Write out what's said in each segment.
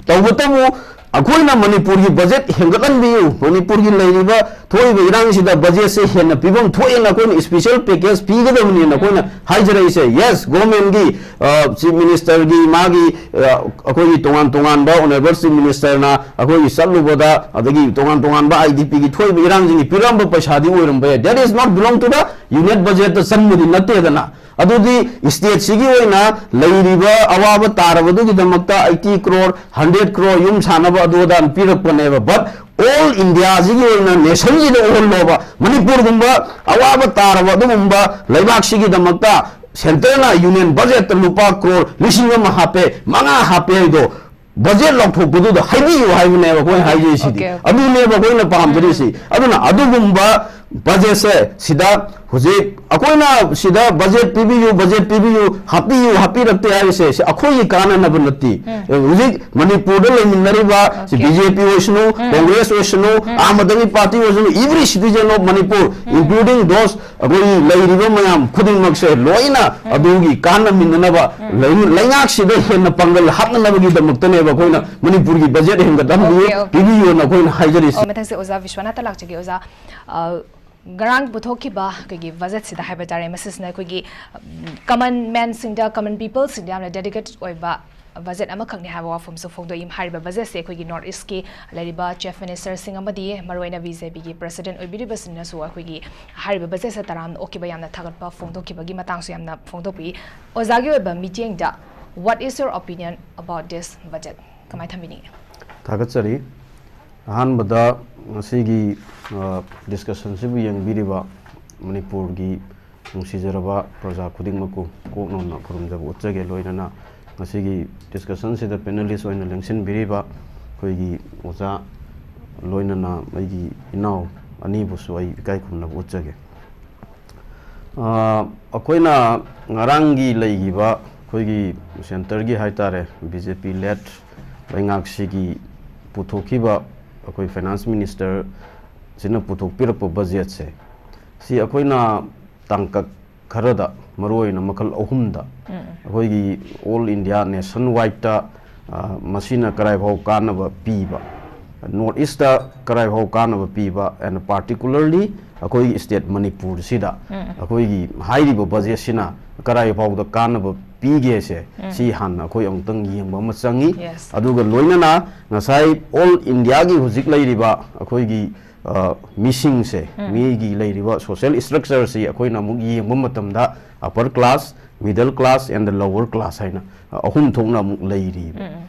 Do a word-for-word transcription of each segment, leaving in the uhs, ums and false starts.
ꯇꯧꯕꯇꯕꯨ ꯑꯩꯈꯣꯏꯅ ꯃꯅꯤꯄꯨꯔꯒꯤ ꯕꯖꯦꯠ ꯍꯦꯟꯒꯠꯍꯟꯕꯤꯌꯨ, ꯃꯅꯤꯄꯨꯔꯒꯤ ꯂꯩꯔꯤꯕ ꯊꯣꯛꯏꯕ ꯏꯔꯥꯡꯁꯤꯗ ꯕꯖꯦꯠꯁꯦ ꯍꯦꯟꯅ ꯄꯤꯐꯝ ꯊꯣꯛꯑꯦꯅ ꯑꯩꯈꯣꯏꯅ ꯏꯁꯄꯤꯁꯦꯜ ꯄꯦꯀꯦꯖ ꯄꯤꯒꯗꯕꯅꯦꯅ ꯑꯩꯈꯣꯏꯅ ꯍꯥꯏꯖꯔꯛꯏꯁꯦ꯫ ꯌꯦꯁ, ꯒꯣꯔꯃꯦꯟꯒꯤ ꯆꯤꯐ ꯃꯤꯅꯤꯁꯇꯔꯒꯤ ꯃꯥꯒꯤ ꯑ, ꯑꯩꯈꯣꯏꯒꯤ ꯇꯣꯉꯥꯟ ꯇꯣꯉꯥꯟꯕ ꯑꯣꯅꯔꯦꯕꯜ ꯆꯤꯐ ꯃꯤꯅꯤꯁꯇꯔꯅ ꯑꯩꯈꯣꯏꯒꯤ ꯆꯠꯂꯨꯕꯗ, ꯑꯗꯒꯤ ꯇꯣꯉꯥꯟ ꯇꯣꯉꯥꯟꯕ ꯑꯥꯏ ꯗꯤ ꯄꯤꯒꯤ ꯊꯣꯛꯏꯕ ꯏꯔꯥꯡꯁꯤꯡꯒꯤ ꯄꯤꯔꯝꯕ ꯄꯩꯁꯥꯗꯤ ꯑꯣꯏꯔꯝꯕ ꯌꯥꯏ꯫ That is not belong to the union budget ꯇ ꯆꯟꯕꯗꯤ ꯅꯠꯇꯦꯗꯅ꯫ ꯑꯗꯨꯗꯤ ꯁ꯭ꯇꯦꯠꯁꯤꯒꯤ ꯑꯣꯏꯅ ꯂꯩꯔꯤꯕ ꯑꯋꯥꯕ ꯇꯥꯔꯕꯗꯨꯒꯤꯗꯃꯛꯇ eighty crore, hundred crore ꯌꯨꯝ ꯁꯥꯅꯕ ꯑꯗꯨ ꯑꯗꯥ ꯄꯤꯔꯛꯄꯅꯦꯕ꯫ But all India ꯁꯤꯒꯤ ꯑꯣꯏꯅ ꯅꯦꯁꯟꯁꯤꯗ ꯑꯣꯜꯂꯣꯕ, ꯃꯅꯤꯄꯨꯔꯒꯨꯝꯕ ꯑꯋꯥꯕ ꯇꯥꯔꯕ ꯑꯗꯨꯒꯨꯝꯕ ꯂꯩꯕꯥꯛꯁꯤꯒꯤꯗꯃꯛꯇ ꯁꯦꯟꯇꯔꯅ ꯌꯨꯅꯤꯌꯟ ꯕꯖꯦꯠꯇ ꯂꯨꯄꯥ ꯀ꯭ꯔꯣꯔ ꯂꯤꯁꯤꯡ ꯑꯃ ꯍꯥꯞꯄꯦ, ꯃꯉꯥ ꯍꯥꯞꯄꯦ ꯍꯥꯏꯗꯣ ꯕꯖꯦꯠ ꯂꯧꯊꯣꯛꯄꯗꯨꯗ ꯍꯥꯏꯕꯤꯌꯨ ꯍꯥꯏꯕꯅꯦꯕ ꯑꯩꯈꯣꯏꯅ ꯍꯥꯏꯖꯔꯤꯁꯤꯗꯤ꯫ Okay, okay. ꯑꯗꯨꯅꯦꯕ ꯑꯩꯈꯣꯏꯅ ꯄꯥꯝꯖꯔꯤꯁꯤ꯫ ꯑꯗꯨꯅ ꯑꯗꯨꯒꯨꯝꯕ ꯕꯖꯦꯠꯁꯦ ꯁꯤꯗ ꯍꯧꯖꯤꯛ ꯑꯩꯈꯣꯏꯅ ꯁꯤꯗ ꯕꯖꯦꯠ ꯄꯤꯕꯤꯌꯨ, ꯕꯖꯦꯠ ꯄꯤꯕꯤꯌꯨ, ꯍꯥꯞꯄꯤꯌꯨ, ꯍꯥꯞꯄꯤꯔꯛꯇꯦ ꯍꯥꯏꯔꯤꯁꯦ ꯁꯤ ꯑꯩꯈꯣꯏꯒꯤ ꯀꯥꯟꯅꯅꯕ ꯅꯠꯇꯦ꯫ ꯎꯝ꯫ ꯍꯧꯖꯤꯛ ꯃꯅꯤꯄꯨꯔꯗ ꯂꯩꯃꯤꯟꯅꯔꯤꯕ ꯁꯤ Okay. ꯕꯤ ꯖꯦ ꯄꯤ ꯑꯣꯏꯁꯅꯨ, ꯎꯝ꯫ ꯀꯣꯡꯒ꯭ꯔꯦꯁ ꯑꯣꯏꯁꯅꯨ, ꯎꯝ꯫ ꯑꯥꯝ ꯑꯥꯗꯃꯤ ꯄꯥꯔꯇꯤ ꯑꯣꯏꯁꯅꯨ, every citizen of Manipur, um. Including those ꯑꯩꯈꯣꯏꯒꯤ ꯂꯩꯔꯤꯕ ꯃꯌꯥꯝ ꯈꯨꯗꯤꯡꯃꯛꯁꯦ ꯂꯣꯏꯅ ꯎꯝ꯫ ꯑꯗꯨꯒꯤ ꯀꯥꯟꯅꯃꯤꯟꯅꯅꯕ ꯎꯝ꯫ ꯂꯩ-, ꯂꯩꯉꯥꯛꯁꯤꯗ ꯍꯦꯟꯅ ꯄꯥꯡꯒꯜ ꯍꯥꯞꯅꯅꯕꯒꯤꯗꯃꯛꯇꯅꯦꯕ ꯑꯩꯈꯣꯏꯅ ꯃꯅꯤꯄꯨꯔꯒꯤ ꯕꯖꯦꯠ ꯍꯦꯟꯒꯠꯍꯟꯕꯤꯌꯨ, Okay, okay. ꯄꯤꯕꯤꯌꯨꯅ ꯑꯩꯈꯣꯏꯅ ꯍꯥꯏꯖꯔꯤꯁꯤ꯫ ꯑꯣ, ꯃꯊꯪꯁꯦ ꯑꯣꯖꯥ ꯕꯤꯁ꯭ꯋꯥꯅꯥꯊꯇ ꯂꯥꯛꯆꯒꯦ꯫ ꯑꯣꯖꯥ, ꯑ, ꯉꯔꯥꯡ ꯄꯨꯊꯣꯛꯈꯤꯕ ꯑꯩꯈꯣꯏꯒꯤ ꯕꯖꯦꯠꯁꯤꯗ ꯍꯥꯏꯕ ꯇꯥꯔꯦ, ꯃꯁꯤꯁꯤꯅ ꯑꯩꯈꯣꯏꯒꯤ, ꯎꯝ, ꯀꯃꯟ ꯃꯦꯟꯁꯤꯡꯗ, ꯀꯃꯟ ꯄꯤꯄꯜꯁꯤꯡꯗ ꯌꯥꯝꯅ ꯗꯦꯗꯤꯀꯦꯇꯦꯠ ꯑꯣꯏꯕ ꯕꯖꯦꯠ ꯑꯃꯈꯛꯅꯤ ꯍꯥꯏꯕ ꯋꯥꯐꯝꯁꯨ ꯐꯣꯡꯗꯣꯛꯏ꯫ ꯍꯥꯏꯔꯤꯕ ꯕꯖꯦꯠꯁꯦ ꯑꯩꯈꯣꯏꯒꯤ ꯅꯣꯔꯠ ꯏꯁꯀꯤ ꯂꯩꯔꯤꯕ ꯆꯤꯐ ꯃꯤꯅꯤꯁꯇꯔꯁꯤꯡ ꯑꯃꯗꯤ ꯃꯔꯨꯑꯣꯏꯅ ꯕꯤ ꯖꯦ ꯄꯤꯒꯤ ꯄ꯭ꯔꯁꯤꯗꯦꯟꯠ ꯑꯣꯏꯕꯤꯔꯤꯕꯁꯤꯡꯅꯁꯨ ꯑꯩꯈꯣꯏꯒꯤ ꯍꯥꯏꯔꯤꯕ ꯕꯖꯦꯠꯁꯦ ꯇꯔꯥꯝꯅ ꯑꯣꯛꯈꯤꯕ, ꯌꯥꯝꯅ ꯊꯥꯒꯠꯄ ꯐꯣꯡꯗꯣꯛꯈꯤꯕꯒꯤ ꯃꯇꯥꯡꯁꯨ ꯌꯥꯝꯅ ꯐꯣꯡꯗꯣꯛꯄꯤ꯫ ꯑꯣꯖꯥꯒꯤ ꯑꯣꯏꯕ ꯃꯤꯠꯌꯦꯡꯗ, what is your opinion about this budget? ꯀꯃꯥꯏꯅ ꯊꯝꯕꯤꯅꯤꯡꯉꯤ? ꯊꯥꯒꯠꯆꯔꯤ꯫ ꯑꯍꯥꯟꯕꯗ ꯉꯁꯤꯒꯤ, ꯑ, ꯗꯤꯁꯀꯁꯟꯁꯤꯕꯨ ꯌꯦꯡꯕꯤꯔꯤꯕ ꯃꯅꯤꯄꯨꯔꯒꯤ ꯅꯨꯡꯁꯤꯖꯔꯕ ꯄ꯭ꯔꯖꯥ ꯈꯨꯗꯤꯡꯃꯛꯄꯨ ꯀꯣꯛ ꯅꯧꯅ ꯈꯨꯔꯨꯝꯖꯕ ꯎꯠꯆꯒꯦ꯫ ꯂꯣꯏꯅꯅ ꯉꯁꯤꯒꯤ ꯗꯤꯁꯀꯁꯟꯁꯤꯗ ꯄꯦꯅꯦꯂꯤꯁ ꯑꯣꯏꯅ ꯂꯦꯡꯁꯤꯟꯕꯤꯔꯤꯕ ꯑꯩꯈꯣꯏꯒꯤ ꯑꯣꯖꯥ, ꯂꯣꯏꯅꯅ ꯑꯩꯒꯤ ꯏꯅꯥꯎ ꯑꯅꯤꯕꯨꯁꯨ ꯑꯩ ꯏꯀꯥꯏ ꯈꯨꯝꯅꯕ ꯎꯠꯆꯒꯦ꯫ ꯑ, ꯑꯩꯈꯣꯏꯅ ꯉꯔꯥꯡꯒꯤ ꯂꯩꯈꯤꯕ ꯑꯩꯈꯣꯏꯒꯤ ꯁꯦꯟꯇꯔꯒꯤ ꯍꯥꯏ ꯇꯥꯔꯦ, ꯕꯤ ꯖꯦ ꯄꯤ ꯂꯦꯗ ꯂꯩꯉꯥꯛꯁꯤꯒꯤ ꯄꯨꯊꯣꯛꯈꯤꯕ ꯑꯩꯈꯣꯏ ꯐꯥꯏꯅꯥꯟꯁ ꯃꯤꯅꯤꯁꯇꯔꯁꯤꯅ ꯄꯨꯊꯣꯛꯄꯤꯔꯛꯄ ꯕꯖꯦꯠꯁꯦ, ꯁꯤ ꯑꯩꯈꯣꯏꯅ ꯇꯥꯡꯀꯛ ꯈꯔꯗ, ꯃꯔꯨꯑꯣꯏꯅ ꯃꯈꯜ ꯑꯍꯨꯝꯗ, ꯎꯝ꯫ ꯑꯩꯈꯣꯏꯒꯤ ꯑꯣꯜ ꯏꯟꯗꯤꯌꯥ ꯅꯦꯁꯟ ꯋꯥꯏꯗꯇ ꯑ, ꯃꯁꯤꯅ ꯀꯔꯥꯏ ꯐꯥꯎ ꯀꯥꯟꯅꯕ ꯄꯤꯕ, North East ꯀꯔꯥꯏ ꯐꯥꯎ ꯀꯥꯟꯅꯕ ꯄꯤꯕ, and particularly ꯑꯩꯈꯣꯏꯒꯤ state ꯃꯅꯤꯄꯨꯔꯁꯤꯗ ꯑꯩꯈꯣꯏꯒꯤ ꯍꯥꯏꯔꯤꯕ budget ꯁꯤꯅ ꯀꯔꯥꯏ ꯐꯥꯎꯗ ꯀꯥꯟꯅꯕ ꯄꯤꯒꯦꯁꯦ, ꯁꯤ ꯍꯥꯟꯅ ꯑꯩꯈꯣꯏ ꯑꯃꯨꯛꯇꯪ ꯌꯦꯡꯕ ꯑꯃ ꯆꯪꯉꯤ꯫ Yes. ꯑꯗꯨꯒ ꯂꯣꯏꯅꯅ ꯉꯁꯥꯏ all India ꯒꯤ ꯍꯧꯖꯤꯛ ꯂꯩꯔꯤꯕ ꯑꯩꯈꯣꯏꯒꯤ, ꯑ, ꯃꯤꯁꯤꯡꯁꯦ, ꯃꯤꯒꯤ ꯂꯩꯔꯤꯕ social structure ꯁꯤ ꯑꯩꯈꯣꯏꯅ ꯑꯃꯨꯛ ꯌꯦꯡꯕ ꯃꯇꯝꯗ upper class, middle class and the lower class ꯍꯥꯏꯅ, ꯑ, ꯑꯍꯨꯝ ꯊꯣꯛꯅ ꯑꯃꯨꯛ ꯂꯩꯔꯤꯕ꯫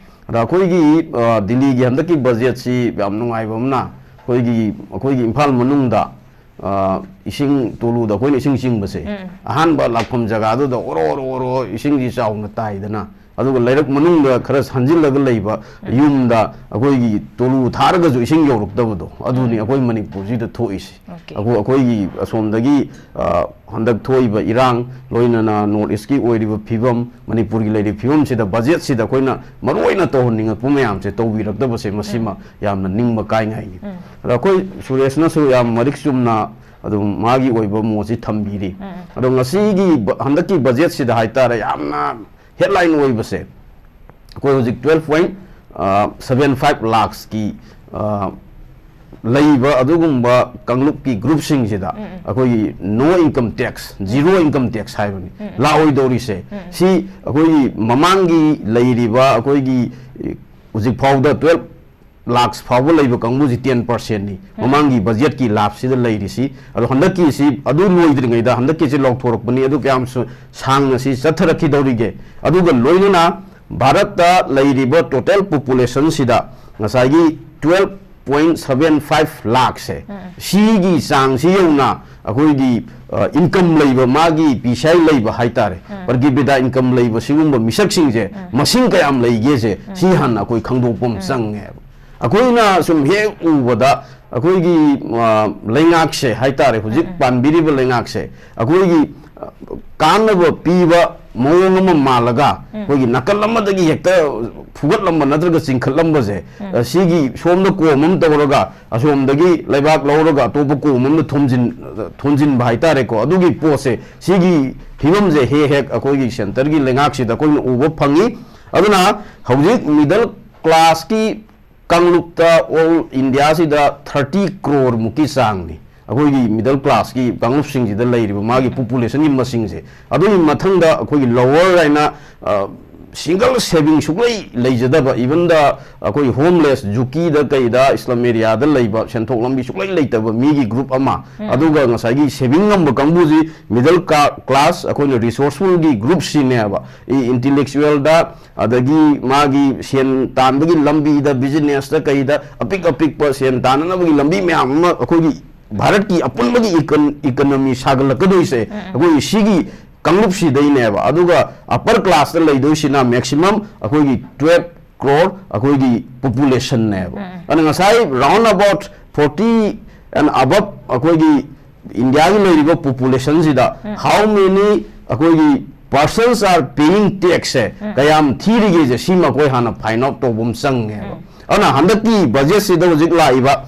ꯑꯗ ꯑꯩꯈꯣꯏꯒꯤ, ꯑ, ꯗꯤꯜꯂꯤꯒꯤ ꯍꯟꯗꯛꯀꯤ budget ꯁꯤ ꯌꯥꯝ ꯅꯨꯡꯉꯥꯏꯕ ꯑꯃꯅ, ꯑꯩꯈꯣꯏꯒꯤ, ꯑꯩꯈꯣꯏꯒꯤ ꯏꯝꯐꯥꯜ ꯃꯅꯨꯡꯗ, ꯑ, ꯏꯁꯤꯡ ꯇꯣꯂꯨꯗ ꯑꯩꯈꯣꯏꯅ ꯏꯁꯤꯡ ꯆꯤꯡꯕꯁꯦ, ꯑꯍꯥꯟꯕ ꯂꯥꯛꯐꯝ ꯖꯒꯥꯗꯨꯗ ꯑꯣꯔꯣ ꯑꯣꯔꯣ ꯑꯣꯔꯣ ꯏꯁꯤꯡꯁꯤ ꯆꯥꯎꯅ ꯇꯥꯏꯗꯅ, ꯑꯗꯨꯒ ꯂꯩꯔꯛ ꯃꯅꯨꯡꯗ ꯈꯔ ꯍꯟꯖꯤꯜꯂꯒ ꯂꯩꯕ ꯌꯨꯝꯗ ꯑꯩꯈꯣꯏꯒꯤ ꯇꯣꯂꯨ ꯊꯥꯔꯒꯁꯨ ꯏꯁꯤꯡ ꯌꯧꯔꯛꯇꯕꯗꯣ, ꯑꯗꯨꯅꯤ ꯑꯩꯈꯣꯏ ꯃꯅꯤꯄꯨꯔꯁꯤꯗ ꯊꯣꯛꯏꯁꯦ꯫ Okay. ꯑꯩꯈꯣꯏ, ꯑꯩꯈꯣꯏꯒꯤ ꯑꯁꯣꯝꯗꯒꯤ, ꯑ, ꯍꯟꯗꯛ ꯊꯣꯛꯏꯕ ꯏꯔꯥꯡ, ꯂꯣꯏꯅꯅ North East ꯀꯤ ꯑꯣꯏꯔꯤꯕ ꯐꯤꯕꯝ, ꯃꯅꯤꯄꯨꯔꯒꯤ ꯂꯩꯔꯤꯕ ꯐꯤꯕꯝꯁꯤꯗ budget ꯁꯤꯗ ꯑꯩꯈꯣꯏꯅ ꯃꯔꯨ ꯑꯣꯏꯅ ꯇꯧꯍꯟꯅꯤꯡꯉꯛꯄ ꯃꯌꯥꯝꯁꯦ ꯇꯧꯕꯤꯔꯛꯇꯕꯁꯦ, ꯃꯁꯤꯃ ꯌꯥꯝꯅ ꯅꯤꯡꯕ ꯀꯥꯏꯉꯥꯏꯅꯤ꯫ ꯑꯗ ꯑꯩꯈꯣꯏ ꯁꯨꯔꯦꯁꯅꯁꯨ ꯌꯥꯝ ꯃꯔꯤꯛ ꯆꯨꯝꯅ ꯑꯗꯨꯝ ꯃꯥꯒꯤ ꯑꯣꯏꯕ ꯃꯣꯠꯁꯤ ꯊꯝꯕꯤꯔꯤ꯫ ꯑꯗꯣ ꯉꯁꯤꯒꯤ ꯕ-, ꯍꯟꯗꯛꯀꯤ budget ꯁꯤꯗ ꯍꯥꯏꯇꯥꯔꯦ, ꯌꯥꯝꯅ headline ꯑꯣꯏꯕꯁꯦ, ꯑꯩꯈꯣꯏ ꯍꯧꯖꯤꯛ twelve point seven five lakhs ꯀꯤ, ꯑ, ꯂꯩꯕ ꯑꯗꯨꯒꯨꯝꯕ ꯀꯥꯡꯂꯨꯞꯀꯤ group ꯁꯤꯡꯁꯤꯗ ꯑꯩꯈꯣꯏꯒꯤ no income tax, zero income tax ꯍꯥꯏꯕꯅꯤ ꯂꯥꯛꯑꯣꯏꯗꯧꯔꯤꯁꯦ꯫ ꯁꯤ ꯑꯩꯈꯣꯏꯒꯤ ꯃꯃꯥꯡꯒꯤ ꯂꯩꯔꯤꯕ ꯑꯩꯈꯣꯏꯒꯤ ꯍꯧꯖꯤꯛ ꯐꯥꯎꯗ twelve lakhs ꯐꯥꯎꯕ ꯂꯩꯕ ꯀꯥꯡꯕꯨꯁꯤ ten percent ꯅꯤ ꯃꯃꯥꯡꯒꯤ budget ꯀꯤ ꯂꯥꯞꯁꯤꯗ ꯂꯩꯔꯤꯁꯤ꯫ ꯑꯗꯣ ꯍꯟꯗꯛꯀꯤꯁꯤ ꯑꯗꯨ ꯂꯣꯏꯗ꯭ꯔꯤꯉꯩꯗ ꯍꯟꯗꯛꯀꯤꯁꯤ ꯂꯥꯎꯊꯣꯔꯛꯄꯅꯤ꯫ ꯑꯗꯨ ꯀꯌꯥꯝ ꯁꯨ-, ꯁꯥꯡꯅ ꯁꯤ ꯆꯠꯊꯔꯛꯈꯤꯗꯧꯔꯤꯒꯦ? ꯑꯗꯨꯒ ꯂꯣꯏꯅꯅ ꯚꯥꯔꯠꯇ ꯂꯩꯔꯤꯕ total population ꯁꯤꯗ ꯉꯁꯥꯏꯒꯤ twelve point seven five lakh ꯁꯦ, ꯁꯤꯒꯤ ꯆꯥꯡꯁꯤ ꯌꯧꯅ ꯑꯩꯈꯣꯏꯒꯤ, ꯑ, income ꯂꯩꯕ, ꯃꯥꯒꯤ ꯄꯤꯁꯥꯏ ꯂꯩꯕ ꯍꯥꯏꯇꯥꯔꯦ, per capita income ꯂꯩꯕ ꯁꯤꯒꯨꯝꯕ ꯃꯤꯁꯛꯁꯤꯡꯁꯦ ꯃꯁꯤꯡ ꯀꯌꯥꯝ ꯂꯩꯒꯦꯁꯦ, ꯁꯤ ꯍꯥꯟꯅ ꯑꯩꯈꯣꯏ ꯈꯪꯗꯣꯛꯄ ꯑꯃ ꯆꯪꯉꯦꯕ꯫ ꯑꯩꯈꯣꯏꯅ ꯁꯨꯝ ꯍꯦꯛ ꯎꯕꯗ ꯑꯩꯈꯣꯏꯒꯤ, ꯑ, ꯂꯩꯉꯥꯛꯁꯦ ꯍꯥꯏꯇꯥꯔꯦ, ꯍꯧꯖꯤꯛ ꯄꯥꯟꯕꯤꯔꯤꯕ ꯂꯩꯉꯥꯛꯁꯦ, ꯑꯩꯈꯣꯏꯒꯤ, ꯑ, ꯀꯥꯟꯅꯕ ꯄꯤꯕ ꯃꯑꯣꯡ ꯑꯃ ꯃꯥꯜꯂꯒ, ꯑꯩꯈꯣꯏꯒꯤ ꯅꯥꯀꯜ ꯑꯃꯗꯒꯤ ꯍꯦꯛꯇ ꯐꯨꯒꯠꯂꯝꯕ ꯅꯠꯇ꯭ꯔꯒ ꯆꯤꯡꯈꯠꯂꯝꯕꯁꯦ, ꯑ, ꯁꯤꯒꯤ ꯁꯣꯝꯗ ꯀꯣꯝ ꯑꯃ ꯇꯧꯔꯒ ꯑꯁꯣꯝꯗꯒꯤ ꯂꯩꯕꯥꯛ ꯂꯧꯔꯒ ꯑꯇꯣꯞꯄ ꯀꯣꯝ ꯑꯃꯗ ꯊꯣꯝꯖꯤꯟ-, ꯊꯣꯟꯖꯤꯟꯕ ꯍꯥꯏꯇꯥꯔꯦꯀꯣ, ꯑꯗꯨꯒꯤ ꯄꯣꯠꯁꯦ, ꯁꯤꯒꯤ ꯐꯤꯕꯝꯁꯦ ꯍꯦꯛ ꯍꯦꯛ ꯑꯩꯈꯣꯏꯒꯤ centre ꯒꯤ ꯂꯩꯉꯥꯛꯁꯤꯗ ꯑꯩꯈꯣꯏꯅ ꯎꯕ ꯐꯪꯉꯤ꯫ ꯑꯗꯨꯅ ꯍꯧꯖꯤꯛ middle class ꯀꯤ ꯀꯥꯡꯂꯨꯞꯇ all India ꯁꯤꯗ thirty crore ꯃꯨꯛꯀꯤ ꯆꯥꯡꯅꯤ ꯑꯩꯈꯣꯏꯒꯤ middle class ꯀꯤ ꯀꯥꯡꯂꯨꯞꯁꯤꯡꯁꯤꯗ ꯂꯩꯔꯤꯕ ꯃꯥꯒꯤ population ꯒꯤ ꯃꯁꯤꯡꯁꯦ꯫ ꯑꯗꯨꯒꯤ ꯃꯊꯪꯗ ꯑꯩꯈꯣꯏꯒꯤ lower ꯍꯥꯏꯅ single saving ꯁꯨꯛꯂꯩ ꯂꯩꯖꯗꯕ, even the ꯑꯩꯈꯣꯏ homeless, ꯖꯨꯀꯤꯗ ꯀꯩꯗ, slum area ꯗ ꯂꯩꯕ, ꯁꯦꯟꯊꯣꯛ ꯂꯝꯕꯤ ꯁꯨꯛꯂꯩ ꯂꯩꯇꯕ ꯃꯤꯒꯤ group ꯑꯃ, ꯑꯗꯨꯒ ꯉꯁꯥꯏꯒꯤ saving ꯉꯝꯕ ꯀꯥꯡꯕꯨꯁꯤ middle class, ꯑꯩꯈꯣꯏꯅ resourceful ꯒꯤ group ꯁꯤꯅꯦꯕ꯫ ꯏ-, intellectual ꯗ, ꯑꯗꯒꯤ ꯃꯥꯒꯤ ꯁꯦꯟ ꯇꯥꯟꯕꯒꯤ ꯂꯝꯕꯤꯗ, business ꯇ ꯀꯩꯗ, ꯑꯄꯤꯛ ꯑꯄꯤꯛꯄ ꯁꯦꯟ ꯇꯥꯟꯅꯅꯕꯒꯤ ꯂꯝꯕꯤ ꯃꯌꯥꯝ ꯑꯃ ꯑꯩꯈꯣꯏꯒꯤ ꯚꯥꯔꯠꯀꯤ ꯑꯄꯨꯟꯕꯒꯤ ꯏꯀꯟ-, economy ꯁꯥꯒꯠꯂꯛꯀꯗꯣꯏꯁꯦ ꯑꯩꯈꯣꯏꯒꯤ ꯁꯤꯒꯤ ꯀꯥꯡꯂꯨꯞꯁꯤꯗꯩꯅꯦꯕ꯫ ꯑꯗꯨꯒ upper class ꯇ ꯂꯩꯗꯣꯏꯁꯤꯅ maximum ꯑꯩꯈꯣꯏꯒꯤ twelve crore ꯑꯩꯈꯣꯏꯒꯤ population ꯅꯦꯕ꯫ ꯑꯗꯨꯅ ꯉꯁꯥꯏ round about forty and above ꯑꯩꯈꯣꯏꯒꯤ ꯏꯟꯗꯤꯌꯥꯒꯤ ꯂꯩꯔꯤꯕ population ꯁꯤꯗ how many ꯑꯩꯈꯣꯏꯒꯤ persons are paying tax ꯁꯦ ꯀꯌꯥꯝ ꯊꯤꯔꯤꯒꯦꯁꯦ ꯁꯤꯃ ꯑꯩꯈꯣꯏ ꯍꯥꯟꯅ find out ꯇꯧꯕ ꯑꯃ ꯆꯪꯉꯦꯕ꯫ ꯑꯗꯨꯅ ꯍꯟꯗꯛꯀꯤ budget ꯁꯤꯗ ꯍꯧꯖꯤꯛ ꯂꯥꯛꯏꯕ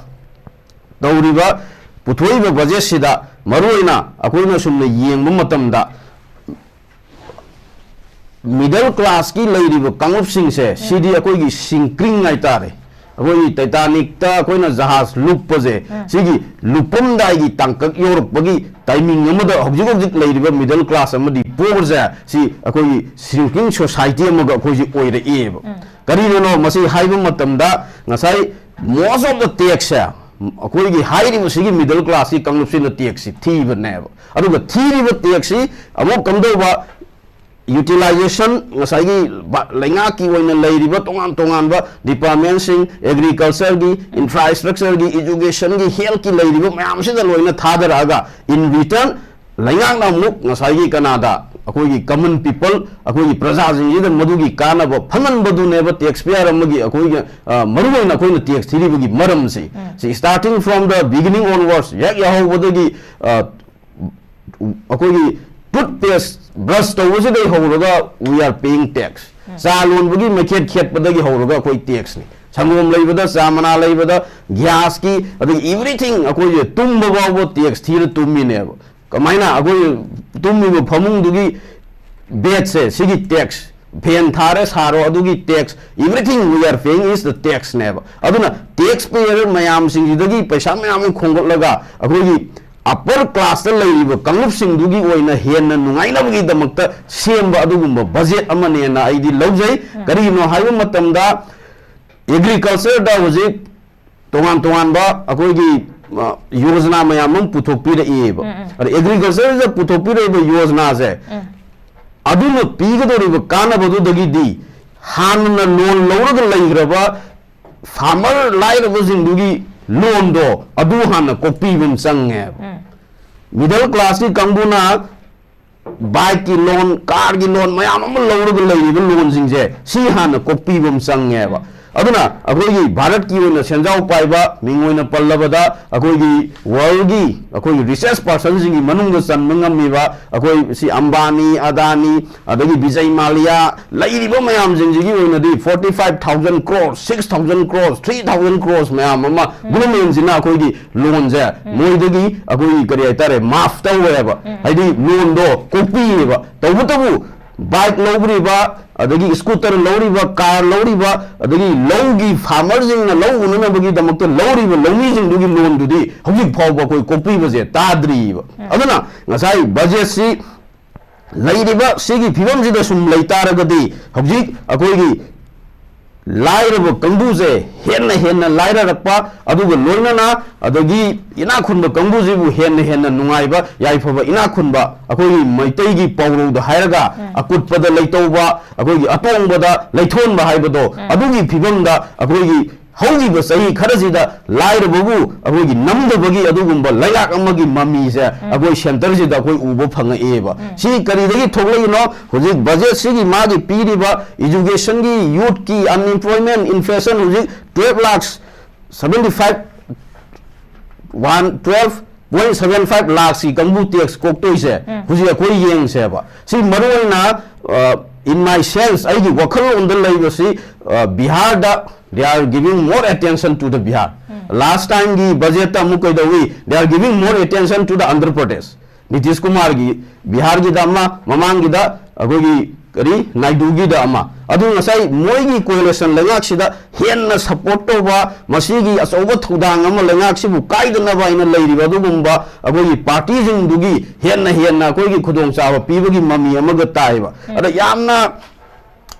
ꯇꯧꯔꯤꯕ ꯄꯨꯊꯣꯛꯏꯕ budget ꯁꯤꯗ ꯃꯔꯨꯑꯣꯏꯅ ꯑꯩꯈꯣꯏꯅ ꯁꯨꯝꯅ ꯌꯦꯡꯕ ꯃꯇꯝꯗ middle class ꯀꯤ ꯂꯩꯔꯤꯕ ꯀꯥꯡꯂꯨꯞꯁꯤꯡꯁꯦ ꯁꯤꯗꯤ ꯑꯩꯈꯣꯏꯒꯤ sinking ꯍꯥꯏꯇꯥꯔꯦ꯫ ꯑꯩꯈꯣꯏꯒꯤ Titanic ꯇ ꯑꯩꯈꯣꯏꯅ ꯖꯍꯥꯖ ꯂꯨꯞꯄꯁꯦ ꯁꯤꯒꯤ ꯂꯨꯞꯄꯝꯗꯥꯏꯒꯤ ꯇꯥꯡꯀꯛ ꯌꯧꯔꯛꯄꯒꯤ timing ꯑꯃꯗ ꯍꯧꯖꯤꯛ ꯍꯧꯖꯤꯛ ꯂꯩꯔꯤꯕ middle class ꯑꯃꯗꯤ poor ꯁꯦ ꯁꯤ ꯑꯩꯈꯣꯏꯒꯤ sinking society ꯑꯃꯒ ꯑꯩꯈꯣꯏꯁꯦ ꯑꯣꯏꯔꯛꯑꯦꯕ꯫ ꯀꯔꯤꯅꯅꯣ ꯃꯁꯤ ꯍꯥꯏꯕ ꯃꯇꯝꯗ ꯉꯁꯥꯏ most of the tax ꯁꯦ ꯑꯩꯈꯣꯏꯒꯤ ꯍꯥꯏꯔꯤꯕꯁꯤꯒꯤ middle class ꯀꯤ ꯀꯥꯡꯂꯨꯞꯁꯤꯅ tax ꯁꯤ ꯊꯤꯕꯅꯦꯕ꯫ ꯑꯗꯨꯒ ꯊꯤꯔꯤꯕ tax ꯁꯤ ꯑꯃꯨꯛ ꯀꯝꯗꯧꯕ utilization, ꯉꯁꯥꯏꯒꯤ ꯕ-, ꯂꯩꯉꯥꯛꯀꯤ ꯑꯣꯏꯅ ꯂꯩꯔꯤꯕ ꯇꯣꯉꯥꯟ ꯇꯣꯉꯥꯟꯕ department ꯁꯤꯡ, agriculture ꯒꯤ, infrastructure ꯒꯤ, education ꯒꯤ, health ꯀꯤ ꯂꯩꯔꯤꯕ ꯃꯌꯥꯝꯁꯤꯗ ꯂꯣꯏꯅ ꯊꯥꯗꯔꯛꯑꯒ in return ꯂꯩꯉꯥꯛꯅ ꯑꯃꯨꯛ ꯉꯁꯥꯏꯒꯤ ꯀꯅꯥꯗ ꯑꯩꯈꯣꯏꯒꯤ common people, ꯑꯩꯈꯣꯏꯒꯤ ꯄ꯭ꯔꯖꯥꯁꯤꯡꯁꯤꯗ ꯃꯗꯨꯒꯤ ꯀꯥꯟꯅꯕ ꯐꯪꯍꯟꯕꯗꯨꯅꯦꯕ tax payer ꯑꯃꯒꯤ ꯑꯩꯈꯣꯏꯒꯤ, ꯑ, ꯃꯔꯨꯑꯣꯏꯅ ꯑꯩꯈꯣꯏꯅ tax ꯊꯤꯔꯤꯕꯒꯤ ꯃꯔꯝꯁꯤ꯫ ꯁꯤ starting from the beginning onwards, ꯍꯦꯛ ꯌꯥꯍꯧꯕꯗꯒꯤ, ꯑ, ꯑꯩꯈꯣꯏꯒꯤ toothpaste brush ꯇꯧꯕꯁꯤꯗꯒꯤ ꯍꯧꯔꯒ we are paying tax꯫ ꯆꯥ ꯂꯣꯟꯕꯒꯤ ꯃꯩꯈꯦꯠ ꯈꯦꯠꯄꯗꯒꯤ ꯍꯧꯔꯒ ꯑꯩꯈꯣꯏ tax ꯅꯤ꯫ ꯁꯪꯒꯣꯝ ꯂꯩꯕꯗ, ꯆꯥ ꯃꯅꯥ ꯂꯩꯕꯗ, gas ꯀꯤ, ꯑꯗꯒꯤ everything, ꯑꯩꯈꯣꯏꯁꯦ ꯇꯨꯝꯕ ꯐꯥꯎꯕ tax ꯊꯤꯔ ꯇꯨꯝꯃꯤꯅꯦꯕ꯫ ꯀꯃꯥꯏꯅ? ꯑꯩꯈꯣꯏ ꯇꯨꯝꯃꯤꯕ ꯐꯃꯨꯡꯗꯨꯒꯤ bed ꯁꯦ ꯁꯤꯒꯤ tax, ꯐꯦꯟ ꯊꯥꯔꯦ ꯁꯥꯔꯣ, ꯑꯗꯨꯒꯤ tax, everything we are paying is the tax ꯅꯦꯕ꯫ ꯑꯗꯨꯅ tax payer ꯃꯌꯥꯝꯁꯤꯡꯁꯤꯗꯒꯤ ꯄꯩꯁꯥ ꯃꯌꯥꯝ ꯑꯃ ꯈꯣꯝꯒꯠꯂꯒ ꯑꯩꯈꯣꯏꯒꯤ upper class ꯇ ꯂꯩꯔꯤꯕ ꯀꯥꯡꯂꯨꯞꯁꯤꯡꯗꯨꯒꯤ ꯑꯣꯏꯅ ꯍꯦꯟꯅ ꯅꯨꯡꯉꯥꯏꯅꯕꯒꯤꯗꯃꯛꯇ ꯁꯦꯝꯕ ꯑꯗꯨꯒꯨꯝꯕ budget ꯑꯃꯅꯦꯅ ꯑꯩꯗꯤ ꯂꯧꯖꯩ꯫ ꯀꯔꯤꯒꯤꯅꯣ ꯍꯥꯏꯕ ꯃꯇꯝꯗ, agriculture ꯗ ꯍꯧꯖꯤꯛ ꯇꯣꯉꯥꯟ ꯇꯣꯉꯥꯟꯕ ꯑꯩꯈꯣꯏꯒꯤ, ꯑ, ꯌꯣꯖꯅꯥ ꯃꯌꯥꯝ ꯑꯃ ꯄꯨꯊꯣꯛꯄꯤꯔꯛꯏꯕ꯫ ꯑꯗ agriculture ꯗ ꯄꯨꯊꯣꯛꯄꯤꯔꯛꯏꯕ ꯌꯣꯖꯅꯥꯁꯦ, ꯑꯗꯨꯅ ꯄꯤꯒꯗꯧꯔꯤꯕ ꯀꯥꯟꯅꯕꯗꯨꯗꯒꯤꯗꯤ ꯍꯥꯟꯅ loan ꯂꯧꯔꯒ ꯂꯩꯈ꯭ꯔꯕ farmer ꯂꯥꯏꯔꯕꯁꯤꯡꯗꯨꯒꯤ loan ꯗꯣ ꯑꯗꯨ ꯍꯥꯟꯅ ꯀꯣꯛꯄꯤꯕ ꯑꯃ ꯆꯪꯉꯦꯕ꯫ Middle class ꯀꯤ ꯀꯥꯡꯕꯨꯅ bike ꯀꯤ loan, car ꯒꯤ loan ꯃꯌꯥꯝ ꯑꯃ ꯂꯧꯔꯒ ꯂꯩꯔꯤꯕ loan ꯁꯤꯡꯁꯦ ꯁꯤ ꯍꯥꯟꯅ ꯀꯣꯛꯄꯤꯕ ꯑꯃ ꯆꯪꯉꯦꯕ꯫ ꯑꯗꯨꯅ ꯑꯩꯈꯣꯏꯒꯤ ꯚꯥꯔꯠꯀꯤ ꯑꯣꯏꯅ ꯁꯦꯟꯖꯥꯎ ꯄꯥꯏꯕ ꯃꯤꯡ ꯑꯣꯏꯅ ꯄꯜꯂꯕꯗ ꯑꯩꯈꯣꯏꯒꯤ world ꯒꯤ ꯑꯩꯈꯣꯏꯒꯤ richest person ꯁꯤꯡꯒꯤ ꯃꯅꯨꯡꯗ ꯆꯟꯕ ꯉꯝꯃꯤꯕ ꯑꯩꯈꯣꯏ ꯁꯤ ꯑꯝꯕꯥꯅꯤ, ꯑꯗꯥꯅꯤ, ꯑꯗꯒꯤ ꯕꯤꯖꯩ ꯃꯥꯂꯤꯌꯥ ꯂꯩꯔꯤꯕ ꯃꯌꯥꯝꯁꯤꯡꯁꯤꯒꯤ ꯑꯣꯏꯅꯗꯤ forty five thousand crores, six thousand crores, three thousand crores ꯃꯌꯥꯝ ꯑꯃ government ꯁꯤꯅ ꯑꯩꯈꯣꯏꯒꯤ loan ꯁꯦ ꯃꯣꯏꯗꯒꯤ ꯑꯩꯈꯣꯏꯒꯤ ꯀꯔꯤ ꯍꯥꯏꯇꯥꯔꯦ, maaf ꯇꯧꯋꯦꯕ꯫ ꯍꯥꯏꯗꯤ loan ꯗꯣ ꯀꯣꯛꯄꯤꯌꯦꯕ꯫ ꯇꯧꯕꯇꯕꯨ bike ꯂꯧꯔꯤꯕ, ꯑꯗꯒꯤ scooter ꯂꯧꯔꯤꯕ, car ꯂꯧꯔꯤꯕ, ꯑꯗꯒꯤ ꯂꯧꯒꯤ farmer ꯁꯤꯡꯅ ꯂꯧ ꯎꯅꯅꯕꯒꯤꯗꯃꯛꯇ ꯂꯧꯔꯤꯕ ꯂꯧꯃꯤꯁꯤꯡꯗꯨꯒꯤ loan ꯗꯨꯗꯤ ꯍꯧꯖꯤꯛ ꯐꯥꯎꯕ ꯑꯩꯈꯣꯏ ꯀꯣꯛꯄꯤꯕꯁꯦ ꯇꯥꯗ꯭ꯔꯤꯕ꯫ ꯑꯗꯨꯅ ꯉꯁꯥꯏ budget ꯁꯤ ꯂꯩꯔꯤꯕ ꯁꯤꯒꯤ ꯐꯤꯕꯝꯁꯤꯗ ꯁꯨꯝ ꯂꯩꯇꯥꯔꯒꯗꯤ ꯍꯧꯖꯤꯛ ꯑꯩꯈꯣꯏꯒꯤ ꯂꯥꯏꯔꯕ ꯀꯥꯡꯕꯨꯁꯦ ꯍꯦꯟꯅ ꯍꯦꯟꯅ ꯂꯥꯏꯔꯔꯛꯄ, ꯑꯗꯨꯒ ꯂꯣꯏꯅꯅ ꯑꯗꯒꯤ ꯏꯅꯥꯛ ꯈꯨꯟꯕ ꯀꯥꯡꯕꯨꯁꯤꯕꯨ ꯍꯦꯟꯅ ꯍꯦꯟꯅ ꯅꯨꯡꯉꯥꯏꯕ, ꯌꯥꯏꯐꯕ ꯏꯅꯥꯛ ꯈꯨꯟꯕ ꯑꯩꯈꯣꯏꯒꯤ ꯃꯩꯇꯩꯒꯤ ꯄꯥꯎꯔꯧꯗ ꯍꯥꯏꯔꯒ ꯑꯀꯨꯠꯄꯗ ꯂꯩꯇꯧꯕ, ꯑꯩꯈꯣꯏꯒꯤ ꯑꯇꯣꯡꯕꯗ ꯂꯩꯊꯣꯟꯕ ꯍꯥꯏꯕꯗꯣ, ꯑꯗꯨꯒꯤ ꯐꯤꯕꯝꯗ ꯑꯩꯈꯣꯏꯒꯤ ꯍꯧꯈꯤꯕ ꯆꯍꯤ ꯈꯔꯁꯤꯗ ꯂꯥꯏꯔꯕꯕꯨ ꯑꯩꯈꯣꯏꯒꯤ ꯅꯝꯗꯕꯒꯤ ꯑꯗꯨꯒꯨꯝꯕ ꯂꯩꯉꯥꯛ ꯑꯃꯒꯤ ꯃꯃꯤꯁꯦ ꯑꯩꯈꯣꯏ centre ꯁꯤꯗ ꯑꯩꯈꯣꯏ ꯎꯕ ꯐꯪꯉꯛꯑꯦꯕ꯫ ꯁꯤ ꯀꯔꯤꯗꯒꯤ ꯊꯣꯛꯂꯛꯏꯅꯣ? ꯍꯧꯖꯤꯛ budget ꯁꯤꯒꯤ ꯃꯥꯒꯤ ꯄꯤꯔꯤꯕ education ꯒꯤ, youth ꯀꯤ, unemployment, inflation, ꯍꯧꯖꯤꯛ twelve lakhs seventy five, one, twelve point seven five lakhs ꯀꯤ ꯀꯥꯡꯕꯨ tax ꯀꯣꯛꯇꯣꯏꯁꯦ ꯍꯧꯖꯤꯛ ꯑꯩꯈꯣꯏ ꯌꯦꯡꯁꯦꯕ꯫ ꯁꯤ ꯃꯔꯨꯑꯣꯏꯅ, ꯑ, in my sense, ꯑꯩꯒꯤ ꯋꯥꯈꯜꯂꯣꯟꯗ ꯂꯩꯕꯁꯤ, ꯑ, ꯕꯤꯍꯥꯔꯗ they are giving more attention to the Bihar. Last time ꯒꯤ budget ꯇ ꯑꯃꯨꯛ ꯀꯩꯗꯧꯏ? They are giving more attention to the Andhra Pradesh. Nitish ꯀꯨꯃꯥꯔꯒꯤ ꯕꯤꯍꯥꯔꯒꯤꯗ ꯑꯃ, ꯃꯃꯥꯡꯒꯤꯗ ꯑꯩꯈꯣꯏꯒꯤ ꯀꯔꯤ, ꯅꯥꯏꯗꯨꯒꯤꯗ ꯑꯃ꯫ ꯑꯗꯨ ꯉꯁꯥꯏ ꯃꯣꯏꯒꯤ coalition ꯂꯩꯉꯥꯛꯁꯤꯗ ꯍꯦꯟꯅ support ꯇꯧꯕ, ꯃꯁꯤꯒꯤ ꯑꯆꯧꯕ ꯊꯧꯗꯥꯡ ꯑꯃ ꯂꯩꯉꯥꯛꯁꯤꯕꯨ ꯀꯥꯏꯗꯅꯕ ꯍꯥꯏꯅ ꯂꯩꯔꯤꯕ ꯑꯗꯨꯒꯨꯝꯕ ꯑꯩꯈꯣꯏꯒꯤ party ꯁꯤꯡꯗꯨꯒꯤ ꯍꯦꯟꯅ ꯍꯦꯟꯅ ꯑꯩꯈꯣꯏꯒꯤ ꯈꯨꯗꯣꯡꯆꯥꯕ ꯄꯤꯕꯒꯤ ꯃꯃꯤ ꯑꯃꯒ ꯇꯥꯏꯌꯦꯕ꯫ ꯑꯗ ꯌꯥꯝꯅ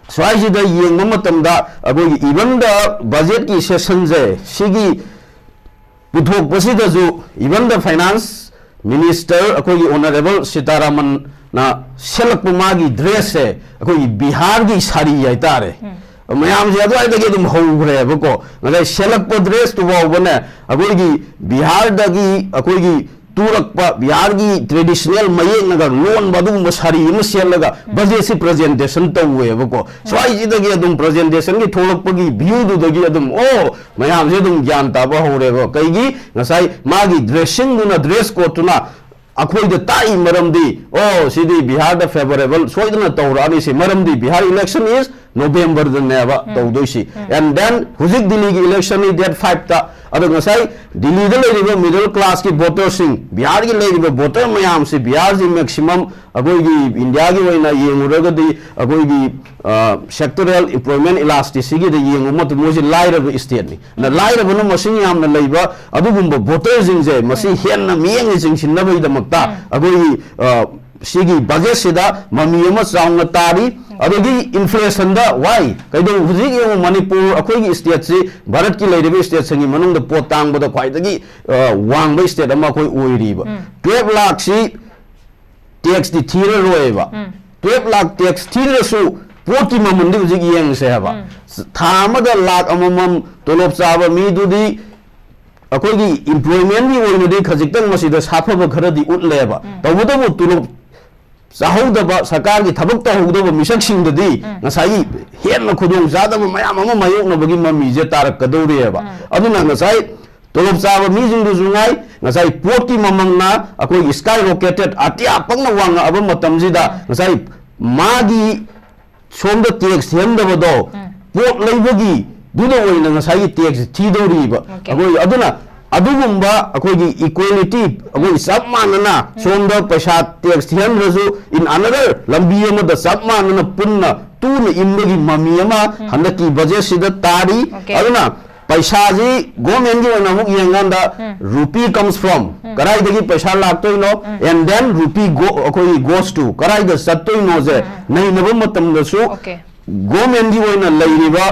ꯁ꯭ꯋꯥꯏꯁꯤꯗ ꯌꯦꯡꯕ ꯃꯇꯝꯗ ꯑꯩꯈꯣꯏꯒꯤ even the budget ꯀꯤ session ꯁꯦ ꯁꯤꯒꯤ ꯄꯨꯊꯣꯛꯄꯁꯤꯗꯁꯨ even the finance minister ꯑꯩꯈꯣꯏꯒꯤ Honourable ꯁꯤꯇꯥꯔꯥꯃꯟꯅ ꯁꯦꯠꯂꯛꯄ ꯃꯥꯒꯤ dress ꯁꯦ ꯑꯩꯈꯣꯏꯒꯤ ꯕꯤꯍꯥꯔꯒꯤ ꯁꯥꯔꯤ ꯍꯥꯏꯇꯥꯔꯦ꯫ ꯃꯌꯥꯝꯁꯦ ꯑꯗꯨꯋꯥꯏꯗꯒꯤ ꯑꯗꯨꯝ ꯍꯧꯈ꯭ꯔꯦꯕꯀꯣ꯫ ꯉꯁꯥꯏ ꯁꯦꯠꯂꯛꯄ dress ꯇꯨ ꯐꯥꯎꯕꯅꯦ ꯑꯩꯈꯣꯏꯒꯤ ꯕꯤꯍꯥꯔꯗꯒꯤ ꯑꯩꯈꯣꯏꯒꯤ ꯇꯨꯔꯛꯄ ꯕꯤꯍꯥꯔꯒꯤ traditional ꯃꯌꯦꯛꯅꯒ ꯂꯣꯟꯕ ꯑꯗꯨꯒꯨꯝꯕ ꯁꯥꯔꯤ ꯑꯃ ꯁꯦꯠꯂꯒ budget ꯁꯤ presentation ꯇꯧꯋꯦꯕꯀꯣ꯫ ꯁ꯭ꯋꯥꯏꯁꯤꯗꯒꯤ ꯑꯗꯨꯝ presentation ꯒꯤ ꯊꯣꯛꯂꯛꯄꯒꯤ view ꯗꯨꯗꯒꯤ ꯑꯗꯨꯝ ꯑꯣ ꯃꯌꯥꯝꯁꯦ ꯑꯗꯨꯝ ꯒ꯭ꯌꯥꯟ ꯇꯥꯕ ꯍꯧꯔꯦꯕ꯫ ꯀꯩꯒꯤ ꯉꯁꯥꯏ ꯃꯥꯒꯤ dressing ꯗꯨꯅ, dress code ꯇꯨꯅ ꯑꯩꯈꯣꯏꯗ ꯇꯥꯛꯏ ꯃꯔꯝꯗꯤ, ꯑꯣ, ꯁꯤꯗꯤ ꯕꯤꯍꯥꯔꯗ favourable ꯁꯣꯏꯗꯅ ꯇꯧꯔꯛꯑꯅꯤ ꯁꯤ, ꯃꯔꯝꯗꯤ Bihar election is November ꯗꯅꯦꯕ ꯇꯧꯗꯣꯏꯁꯤ꯫ And then ꯍꯧꯖꯤꯛ ꯗꯤꯜꯂꯤꯒꯤ election ꯅꯤ date five ꯇ꯫ ꯑꯗꯣ ꯉꯁꯥꯏ ꯗꯤꯜꯂꯤꯗ ꯂꯩꯔꯤꯕ middle class ꯀꯤ voter ꯁꯤꯡ, ꯕꯤꯍꯥꯔꯒꯤ ꯂꯩꯔꯤꯕ voter ꯃꯌꯥꯝꯁꯤ, ꯕꯤꯍꯥꯔꯁꯤ maximum ꯑꯩꯈꯣꯏꯒꯤ ꯏꯟꯗꯤꯌꯥꯒꯤ ꯑꯣꯏꯅ ꯌꯦꯡꯉꯨꯔꯒꯗꯤ ꯑꯩꯈꯣꯏꯒꯤ, ꯑ, sectoral employment elasticity ꯒꯤꯗ ꯌꯦꯡꯉꯨꯕ ꯃꯇꯝꯗ ꯃꯣꯏꯁꯤ ꯂꯥꯏꯔꯕ state ꯅꯤ꯫ ꯑꯗꯨꯅ ꯂꯥꯏꯔꯕꯅ ꯃꯁꯤꯡ ꯌꯥꯝꯅ ꯂꯩꯕ ꯑꯗꯨꯒꯨꯝꯕ voter ꯁꯤꯡꯁꯦ ꯃꯁꯤ ꯍꯦꯟꯅ ꯃꯤꯠꯌꯦꯡ ꯆꯤꯡꯁꯤꯟꯅꯕꯒꯤꯗꯃꯛꯇ ꯑꯩꯈꯣꯏꯒꯤ, ꯑ, ꯁꯤꯒꯤ budget ꯁꯤꯗ ꯃꯃꯤ ꯑꯃ ꯆꯥꯎꯅ ꯇꯥꯔꯤ꯫ ꯑꯗꯒꯤ inflation ꯗ ꯋꯥꯏ ꯀꯩꯗꯧ, ꯍꯧꯖꯤꯛ ꯌꯦꯡꯉꯨ, ꯃꯅꯤꯄꯨꯔ ꯑꯩꯈꯣꯏꯒꯤ state ꯁꯤ ꯚꯥꯔꯠꯀꯤ ꯂꯩꯔꯤꯕ state ꯁꯤꯡꯒꯤ ꯃꯅꯨꯡꯗ ꯄꯣꯠ ꯇꯥꯡꯕꯗ ꯈ꯭ꯋꯥꯏꯗꯒꯤ, ꯑ, ꯋꯥꯡꯕ state ꯑꯃ ꯑꯩꯈꯣꯏ ꯑꯣꯏꯔꯤꯕ꯫ Twelve ꯂꯥꯈꯁꯤ tax ꯇꯤ ꯊꯤꯔꯔꯣꯏꯕ꯫ Twelve ꯂꯥꯈ tax ꯊꯤꯗ꯭ꯔꯁꯨ ꯄꯣꯠꯀꯤ ꯃꯃꯜꯗꯤ ꯍꯧꯖꯤꯛ ꯌꯦꯡꯉꯁꯦ ꯍꯥꯏꯕ꯫ ꯊꯥ ꯑꯃꯗ ꯂꯥꯈ ꯑꯃꯃꯝ ꯇꯣꯂꯣꯞ ꯆꯥꯕ ꯃꯤꯗꯨꯗꯤ ꯑꯩꯈꯣꯏꯒꯤ employment ꯀꯤ ꯑꯣꯏꯅꯗꯤ ꯈꯖꯤꯛꯇꯪ ꯃꯁꯤꯗ ꯁꯥꯐꯕ ꯈꯔꯗꯤ ꯎꯠꯂꯦꯕ꯫ ꯇꯧꯕꯇꯕꯨ ꯇꯣꯂꯣꯞ ꯆꯥꯍꯧꯗꯕ, ꯁꯔꯀꯥꯔꯒꯤ ꯊꯕꯛ ꯇꯧꯍꯧꯗꯕ ꯃꯤꯁꯛꯁꯤꯡꯗꯗꯤ ꯉꯁꯥꯏꯒꯤ ꯍꯦꯟꯅ ꯈꯨꯗꯣꯡ ꯆꯥꯗꯕ ꯃꯌꯥꯝ ꯑꯃ ꯃꯥꯌꯣꯛꯅꯕꯒꯤ ꯃꯃꯤꯁꯦ ꯇꯥꯔꯛꯀꯗꯧꯔꯤꯑꯕ꯫ ꯑꯗꯨꯅ ꯉꯁꯥꯏ ꯇꯣꯂꯣꯞ ꯆꯥꯕ ꯃꯤꯁꯤꯡꯗꯨꯁꯨ ꯉꯥꯏ, ꯉꯁꯥꯏ ꯄꯣꯠꯀꯤ ꯃꯃꯜꯅ ꯑꯩꯈꯣꯏꯒꯤ skyrocketed, ꯑꯇꯤꯌꯥ ꯄꯪꯅ ꯋꯥꯡꯉꯛꯑꯕ ꯃꯇꯝꯁꯤꯗ ꯉꯁꯥꯏ ꯃꯥꯒꯤ ꯁꯣꯝꯗ tax ꯊꯤꯍꯟꯗꯕꯗꯣ, ꯄꯣꯠ ꯂꯩꯕꯒꯤꯗꯨꯗ ꯑꯣꯏꯅ ꯉꯁꯥꯏꯒꯤ tax ꯊꯤꯗꯧꯔꯤꯕ꯫ Okay. ꯑꯩꯈꯣꯏ ꯑꯗꯨꯅ ꯑꯗꯨꯒꯨꯝꯕ ꯑꯩꯈꯣꯏꯒꯤ ꯏꯀ꯭ꯋꯦꯂꯤꯇꯤ, ꯑꯩꯈꯣꯏ ꯆꯞ ꯃꯥꯟꯅꯅ ꯁꯣꯝꯗ ꯄꯩꯁꯥ ꯇꯦꯛꯁ ꯊꯤꯍꯟꯗ꯭ꯔꯁꯨ, in another ꯂꯝꯕꯤ ꯑꯃꯗ ꯆꯞ ꯃꯥꯟꯅꯅ ꯄꯨꯟꯅ ꯇꯨꯅ ꯏꯟꯕꯒꯤ ꯃꯃꯤ ꯑꯃ ꯍꯟꯗꯛꯀꯤ ꯕꯖꯦꯠꯁꯤꯗ ꯇꯥꯔꯤ꯫ Okay. ꯑꯗꯨꯅ ꯄꯩꯁꯥꯁꯤ ꯒꯣꯔꯃꯦꯟꯒꯤ ꯑꯣꯏꯅ ꯑꯃꯨꯛ ꯌꯦꯡꯀꯥꯟꯗ, rupee comes from, ꯀꯗꯥꯏꯗꯒꯤ ꯄꯩꯁꯥ ꯂꯥꯛꯇꯣꯏꯅꯣ, and then rupee go, ꯑꯩꯈꯣꯏꯒꯤ goes to, ꯀꯗꯥꯏꯗ ꯆꯠꯇꯣꯏꯅꯣꯁꯦ ꯅꯩꯅꯕ ꯃꯇꯝꯗꯁꯨ, Okay. ꯒꯣꯔꯃꯦꯟꯒꯤ ꯑꯣꯏꯅ ꯂꯩꯔꯤꯕ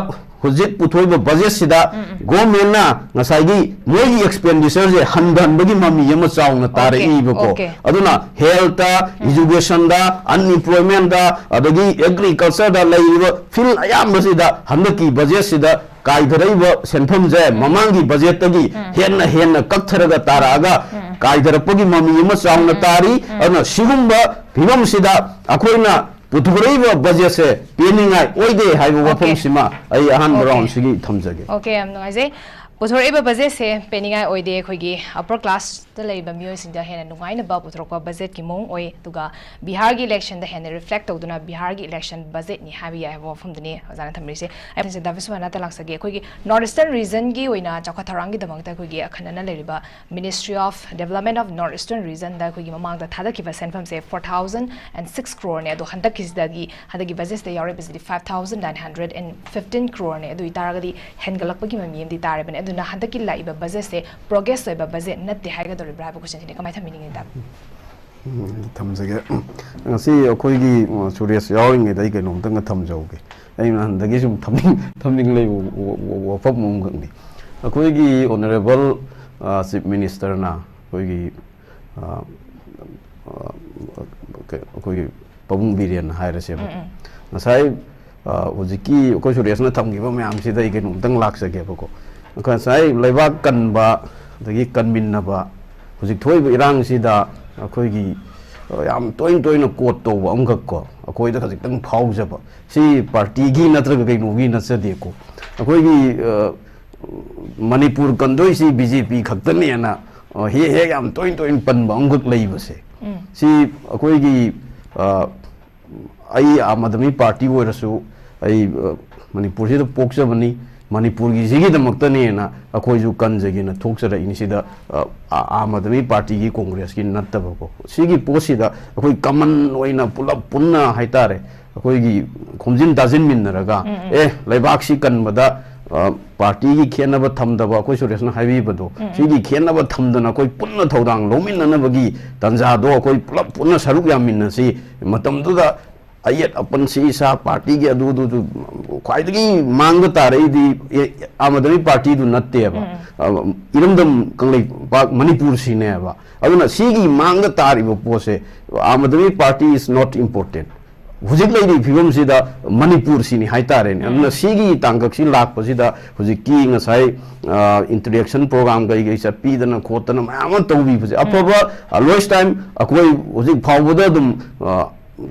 ꯍꯧꯖꯤꯛ ꯄꯨꯊꯣꯛꯏꯕ ꯕꯖꯦꯠꯁꯤꯗ ꯒꯣꯔꯃꯦꯟꯅ ꯉꯁꯥꯏꯒꯤ ꯃꯣꯏꯒꯤ ꯑꯦꯛꯁꯄꯦꯟꯗꯤꯆꯔꯁꯦ ꯍꯟꯊꯍꯟꯕꯒꯤ ꯃꯃꯤ ꯑꯃ ꯆꯥꯎꯅ ꯇꯥꯔꯛꯏꯕꯀꯣ꯫ Okay. ꯑꯗꯨꯅ ꯍꯦꯜꯊꯇ, ꯏꯖꯨꯀꯦꯁꯟꯗ, ꯑꯟꯏꯝꯄ꯭ꯂꯣꯏꯃꯦꯟꯗ, ꯑꯗꯒꯤ ꯑꯦꯒ꯭ꯔꯤꯀꯜꯆꯔꯗ ꯂꯩꯔꯤꯕ ꯐꯤꯜ ꯑꯌꯥꯝꯕꯁꯤꯗ ꯍꯟꯗꯛꯀꯤ ꯕꯖꯦꯠꯁꯤꯗ ꯀꯥꯏꯊꯔꯛꯏꯕ ꯁꯦꯟꯐꯝꯁꯦ ꯃꯃꯥꯡꯒꯤ ꯕꯖꯦꯠꯇꯒꯤ ꯍꯦꯟꯅ ꯍꯦꯟꯅ ꯀꯛꯊꯔꯒ ꯇꯥꯔꯛꯑꯒ ꯀꯥꯏꯊꯔꯛꯄꯒꯤ ꯃꯃꯤ ꯑꯃ ꯆꯥꯎꯅ ꯇꯥꯔꯤ꯫ ꯑꯗꯨꯅ ꯁꯤꯒꯨꯝꯕ ꯐꯤꯕꯝꯁꯤꯗ ꯑꯩꯈꯣꯏꯅ ꯄꯨꯊꯣꯔꯛꯏꯕ ꯕꯖꯦꯠꯁꯦ ꯄꯦꯟꯅꯤꯡꯉꯥꯏ ꯑꯣꯏꯗꯦ ꯍꯥꯏꯕ Okay. ꯋꯥꯐꯝꯁꯤꯃ ꯑꯩ ꯑꯍꯥꯟꯕ Okay. ꯔꯥꯎꯟꯁꯤꯒꯤ ꯊꯝꯖꯒꯦ꯫ Okay, ꯌꯥꯝ ꯅꯨꯡꯉꯥꯏꯖꯩ꯫ ꯄꯨꯊꯣꯔꯛꯏꯕ ꯕꯖꯦꯠꯁꯦ ꯄꯦꯟꯅꯤꯡꯉꯥꯏ ꯑꯣꯏꯗꯦ, ꯑꯩꯈꯣꯏꯒꯤ ꯑꯄꯔ ꯀ꯭ꯂꯥꯁꯇ ꯂꯩꯔꯤꯕ ꯃꯤꯑꯣꯏꯁꯤꯡꯗ ꯍꯦꯟꯅ ꯅꯨꯡꯉꯥꯏꯅꯕ ꯄꯨꯊꯣꯔꯛꯄ ꯕꯖꯦꯠꯀꯤ ꯃꯑꯣꯡ ꯑꯣꯏ, ꯑꯗꯨꯒ ꯕꯤꯍꯥꯔꯒꯤ ꯏꯂꯦꯛꯁꯟꯗ ꯍꯦꯟꯅ ꯔꯤꯐ꯭ꯂꯦꯛ ꯇꯧꯗꯨꯅ ꯕꯤꯍꯥꯔꯒꯤ ꯏꯂꯦꯛꯁꯟ ꯕꯖꯦꯠꯅꯤ ꯍꯥꯏꯕ ꯌꯥꯏ ꯍꯥꯏꯕ ꯋꯥꯐꯝꯗꯨꯅꯤ ꯑꯣꯖꯥꯅ ꯊꯝꯕꯤꯔꯤꯁꯦ꯫ ꯑꯩꯁꯦ ꯗꯥ ꯕꯤꯁ꯭ꯋꯥꯅꯥꯊ ꯂꯥꯛꯆꯒꯦ꯫ ꯑꯩꯈꯣꯏꯒꯤ ꯅꯣꯔꯠ ꯏꯁꯇꯔꯟ ꯔꯤꯖꯟꯒꯤ ꯑꯣꯏꯅ ꯆꯥꯎꯈꯠ ꯊꯧꯔꯥꯡꯒꯤꯗꯃꯛꯇ ꯑꯩꯈꯣꯏꯒꯤ ꯑꯈꯟꯅꯅ ꯂꯩꯔꯤꯕ Ministry of Development of North Eastern Regionꯗ ꯑꯩꯈꯣꯏꯒꯤ ꯃꯃꯥꯡꯗ ꯊꯥꯗꯈꯤꯕ ꯁꯦꯟꯐꯝꯁꯦ four thousand and six crore ꯅꯦ, ꯑꯗꯣ ꯍꯟꯗꯛꯀꯤꯁꯤꯗꯒꯤ, ꯍꯟꯗꯛꯀꯤ ꯕꯖꯦꯠꯁꯤꯗ ꯌꯥꯎꯔꯤꯕꯁꯤꯗꯤ five thousand nine hundred and fifteen crore ꯅꯦ꯫ ꯑꯗꯨ ꯑꯣꯏꯇꯥꯔꯒꯗꯤ ꯍꯦꯟꯒꯠꯂꯛꯄꯒꯤ ꯃꯃꯤ ꯑꯃꯗꯤ ꯇꯥꯔꯕꯅꯦ꯫ ꯑꯗꯨꯅ ꯍꯟꯗꯛꯀꯤ ꯂꯥꯛꯏꯕ ꯕꯖꯦꯠꯁꯦ ꯄ꯭ꯔꯣꯒ꯭ꯔꯦꯁ ꯑꯣꯏꯕ ꯕꯖꯦꯠ ꯅꯠꯇꯦ ꯍꯥꯏꯒꯗꯧꯔꯤꯕ꯭ꯔꯥ ꯍꯥꯏꯕ ꯀꯣꯏꯁꯟꯁꯤꯅꯤ꯫ ꯀꯃꯥꯏꯅ ꯊꯝꯕꯤꯅꯤꯡꯉꯤ, ꯗꯥ? ꯎꯝ, ꯊꯝꯖꯒꯦ꯫ ꯉꯁꯤ ꯑꯩꯈꯣꯏꯒꯤ, ꯑ, ꯁꯨꯔꯦꯁ ꯌꯥꯎꯔꯤꯉꯩꯗ ꯑꯩ ꯀꯩꯅꯣꯝꯇꯪꯒ ꯊꯝꯖꯍꯧꯒꯦ꯫ ꯑꯩꯅ ꯍꯟꯗꯛꯀꯤ ꯁꯨꯝ ꯊꯝꯅꯤꯡ-, ꯊꯝꯅꯤꯡ ꯂꯩꯕ ꯋ-, ꯋ-, ꯋꯥꯐꯝ ꯑꯃꯈꯛꯅꯤ꯫ ꯑꯩꯈꯣꯏꯒꯤ ꯑꯣꯅꯔꯦꯕꯜ, ꯑ, ꯆꯤꯐ ꯃꯤꯅꯤꯁꯇꯔꯅ ꯑꯩꯈꯣꯏꯒꯤ, ꯑ, ꯑ, ꯀꯩ-, ꯑꯩꯈꯣꯏꯒꯤ ꯄꯥꯕꯨꯡ ꯕꯤꯔꯦꯟ ꯍꯥꯏꯔꯁꯦꯕ꯫ ꯉꯁꯥꯏ, ꯑ, ꯍꯧꯖꯤꯛꯀꯤ ꯑꯩꯈꯣꯏ ꯁꯨꯔꯦꯁꯅ ꯊꯝꯈꯤꯕ ꯃꯌꯥꯝꯁꯤꯗ ꯑꯩ ꯀꯩꯅꯣꯝꯇꯪ ꯂꯥꯛꯆꯒꯦꯕꯀꯣ꯫ ꯉꯁꯥꯏ ꯂꯩꯕꯥꯛ ꯀꯟꯕ, ꯑꯗꯒꯤ ꯀꯟꯃꯤꯟꯅꯕ, ꯍꯧꯖꯤꯛ ꯊꯣꯛꯏꯕ ꯏꯔꯥꯡꯁꯤꯗ ꯑꯩꯈꯣꯏꯒꯤ, ꯑ, ꯌꯥꯝ ꯇꯣꯏꯅ ꯇꯣꯏꯅ ꯀꯣꯠ ꯇꯧꯕ ꯑꯃꯈꯛꯀꯣ, ꯑꯩꯈꯣꯏꯗ ꯈꯖꯤꯛꯇꯪ ꯐꯥꯎꯖꯕ, ꯁꯤ ꯄꯥꯔꯇꯤꯒꯤ ꯅꯠꯇ꯭ꯔꯒ ꯀꯩꯅꯣꯒꯤ ꯅꯠꯆꯗꯦꯀꯣ꯫ ꯑꯩꯈꯣꯏꯒꯤ, ꯑ, ꯃꯅꯤꯄꯨꯔ ꯀꯟꯗꯣꯏꯁꯤ ꯕꯤ ꯖꯦ ꯄꯤ ꯈꯛꯇꯅꯦꯅ, ꯑ, ꯍꯦꯛ ꯍꯦꯛ ꯌꯥꯝ ꯇꯣꯏꯅ ꯇꯣꯏꯅ ꯄꯟꯕ ꯑꯃꯈꯛ ꯂꯩꯕꯁꯦ, ꯁꯤ ꯑꯩꯈꯣꯏꯒꯤ, ꯑ, ꯑꯩ ꯑꯥꯝ ꯑꯥꯗꯃꯤ ꯄꯥꯔꯇꯤ ꯑꯣꯏꯔꯁꯨ, ꯑꯩ, ꯑ, ꯃꯅꯤꯄꯨꯔꯁꯤꯗ ꯄꯣꯛꯆꯕꯅꯤ, ꯃꯅꯤꯄꯨꯔꯒꯤꯁꯤꯒꯤꯗꯃꯛꯇꯅꯦꯅ ꯑꯩꯈꯣꯏꯁꯨ ꯀꯟꯖꯒꯦꯅ ꯊꯣꯛꯆꯔꯛꯏꯅꯤ꯫ ꯁꯤꯗ, ꯑ, ꯑ-, ꯑꯥꯝ ꯑꯥꯗꯃꯤ ꯄꯥꯔꯇꯤꯒꯤ, ꯀꯣꯡꯒ꯭ꯔꯦꯁꯀꯤ ꯅꯠꯇꯕꯀꯣ꯫ ꯁꯤꯒꯤ ꯄꯣꯠꯁꯤꯗ ꯑꯩꯈꯣꯏ ꯀꯃꯟ ꯑꯣꯏꯅ ꯄꯨꯂꯞ ꯄꯨꯟꯅ ꯍꯥꯏꯇꯥꯔꯦ, ꯑꯩꯈꯣꯏꯒꯤ ꯈꯣꯝꯖꯤꯟ ꯇꯥꯁꯤꯟꯃꯤꯟꯅꯔꯒ, ꯎꯝ, ꯎꯝ꯫ ꯑꯦ, ꯂꯩꯕꯥꯛꯁꯤ ꯀꯟꯕꯗ, ꯑ, ꯄꯥꯔꯇꯤꯒꯤ ꯈꯦꯠꯅꯕ ꯊꯝꯗꯕ, ꯑꯩꯈꯣꯏ ꯁꯨꯔꯦꯁꯅ ꯍꯥꯏꯕꯤꯕꯗꯣ, ꯎꯝ, ꯎꯝ꯫ ꯁꯤꯒꯤ ꯈꯦꯠꯅꯕ ꯊꯝꯗꯅ ꯑꯩꯈꯣꯏ ꯄꯨꯟꯅ ꯊꯧꯗꯥꯡ ꯂꯧꯃꯤꯟꯅꯅꯕꯒꯤ ꯇꯥꯟꯖꯥꯗꯣ ꯑꯩꯈꯣꯏ ꯄꯨꯂꯞ ꯄꯨꯟꯅ ꯁꯔꯨꯛ ꯌꯥꯃꯤꯟꯅꯁꯤ꯫ ꯃꯇꯝꯗꯨꯗ ꯑꯌꯦꯠ ꯑꯄꯟ ꯁꯤ ꯁꯥ ꯄꯥꯔꯇꯤꯒꯤ ꯑꯗꯨꯗꯨꯗꯨ ꯈ꯭ꯋꯥꯏꯗꯒꯤ ꯃꯥꯡꯗ ꯇꯥꯔꯛꯏꯗꯤ ꯑꯦ, ꯑꯥꯝ ꯑꯥꯗꯃꯤ ꯄꯥꯔꯇꯤꯗꯨ ꯅꯠꯇꯦꯕ꯫ ꯎꯝ꯫ ꯑ, ꯏꯔꯝꯗꯝ ꯀꯪꯂꯩꯄꯥꯛ ꯃꯅꯤꯄꯨꯔꯁꯤꯅꯦꯕ꯫ ꯑꯗꯨꯅ ꯁꯤꯒꯤ ꯃꯥꯡꯗ ꯇꯥꯔꯤꯕ ꯄꯣꯠꯁꯦ, Aam Aadmi party is not important꯫ ꯍꯧꯖꯤꯛ ꯂꯩꯔꯤꯕ ꯐꯤꯕꯝꯁꯤꯗ ꯃꯅꯤꯄꯨꯔꯁꯤꯅꯤ ꯍꯥꯏꯇꯥꯔꯦꯅꯦ꯫ ꯑꯗꯨꯅ ꯎꯝ꯫ ꯁꯤꯒꯤ ꯇꯥꯡꯀꯛꯁꯤ ꯂꯥꯛꯄꯁꯤꯗ ꯍꯧꯖꯤꯛꯀꯤ ꯉꯁꯥꯏ, ꯑ, ꯏꯟꯇꯔꯦꯛꯁꯟ ꯄ꯭ꯔꯣꯒ꯭ꯔꯥꯝ ꯀꯩ ꯀꯩ ꯆꯠꯄꯤꯗꯅ ꯈꯣꯠꯇꯅ ꯃꯌꯥꯝ ꯑꯃ ꯇꯧꯕꯤꯕꯁꯦ ꯎꯝ꯫ ꯑꯐꯕ, ꯑ, ꯂꯣꯏꯁ ꯇꯥꯏꯝ ꯑꯩꯈꯣꯏ ꯍꯧꯖꯤꯛ ꯐꯥꯎꯕꯗ ꯑꯗꯨꯝ, ꯑ,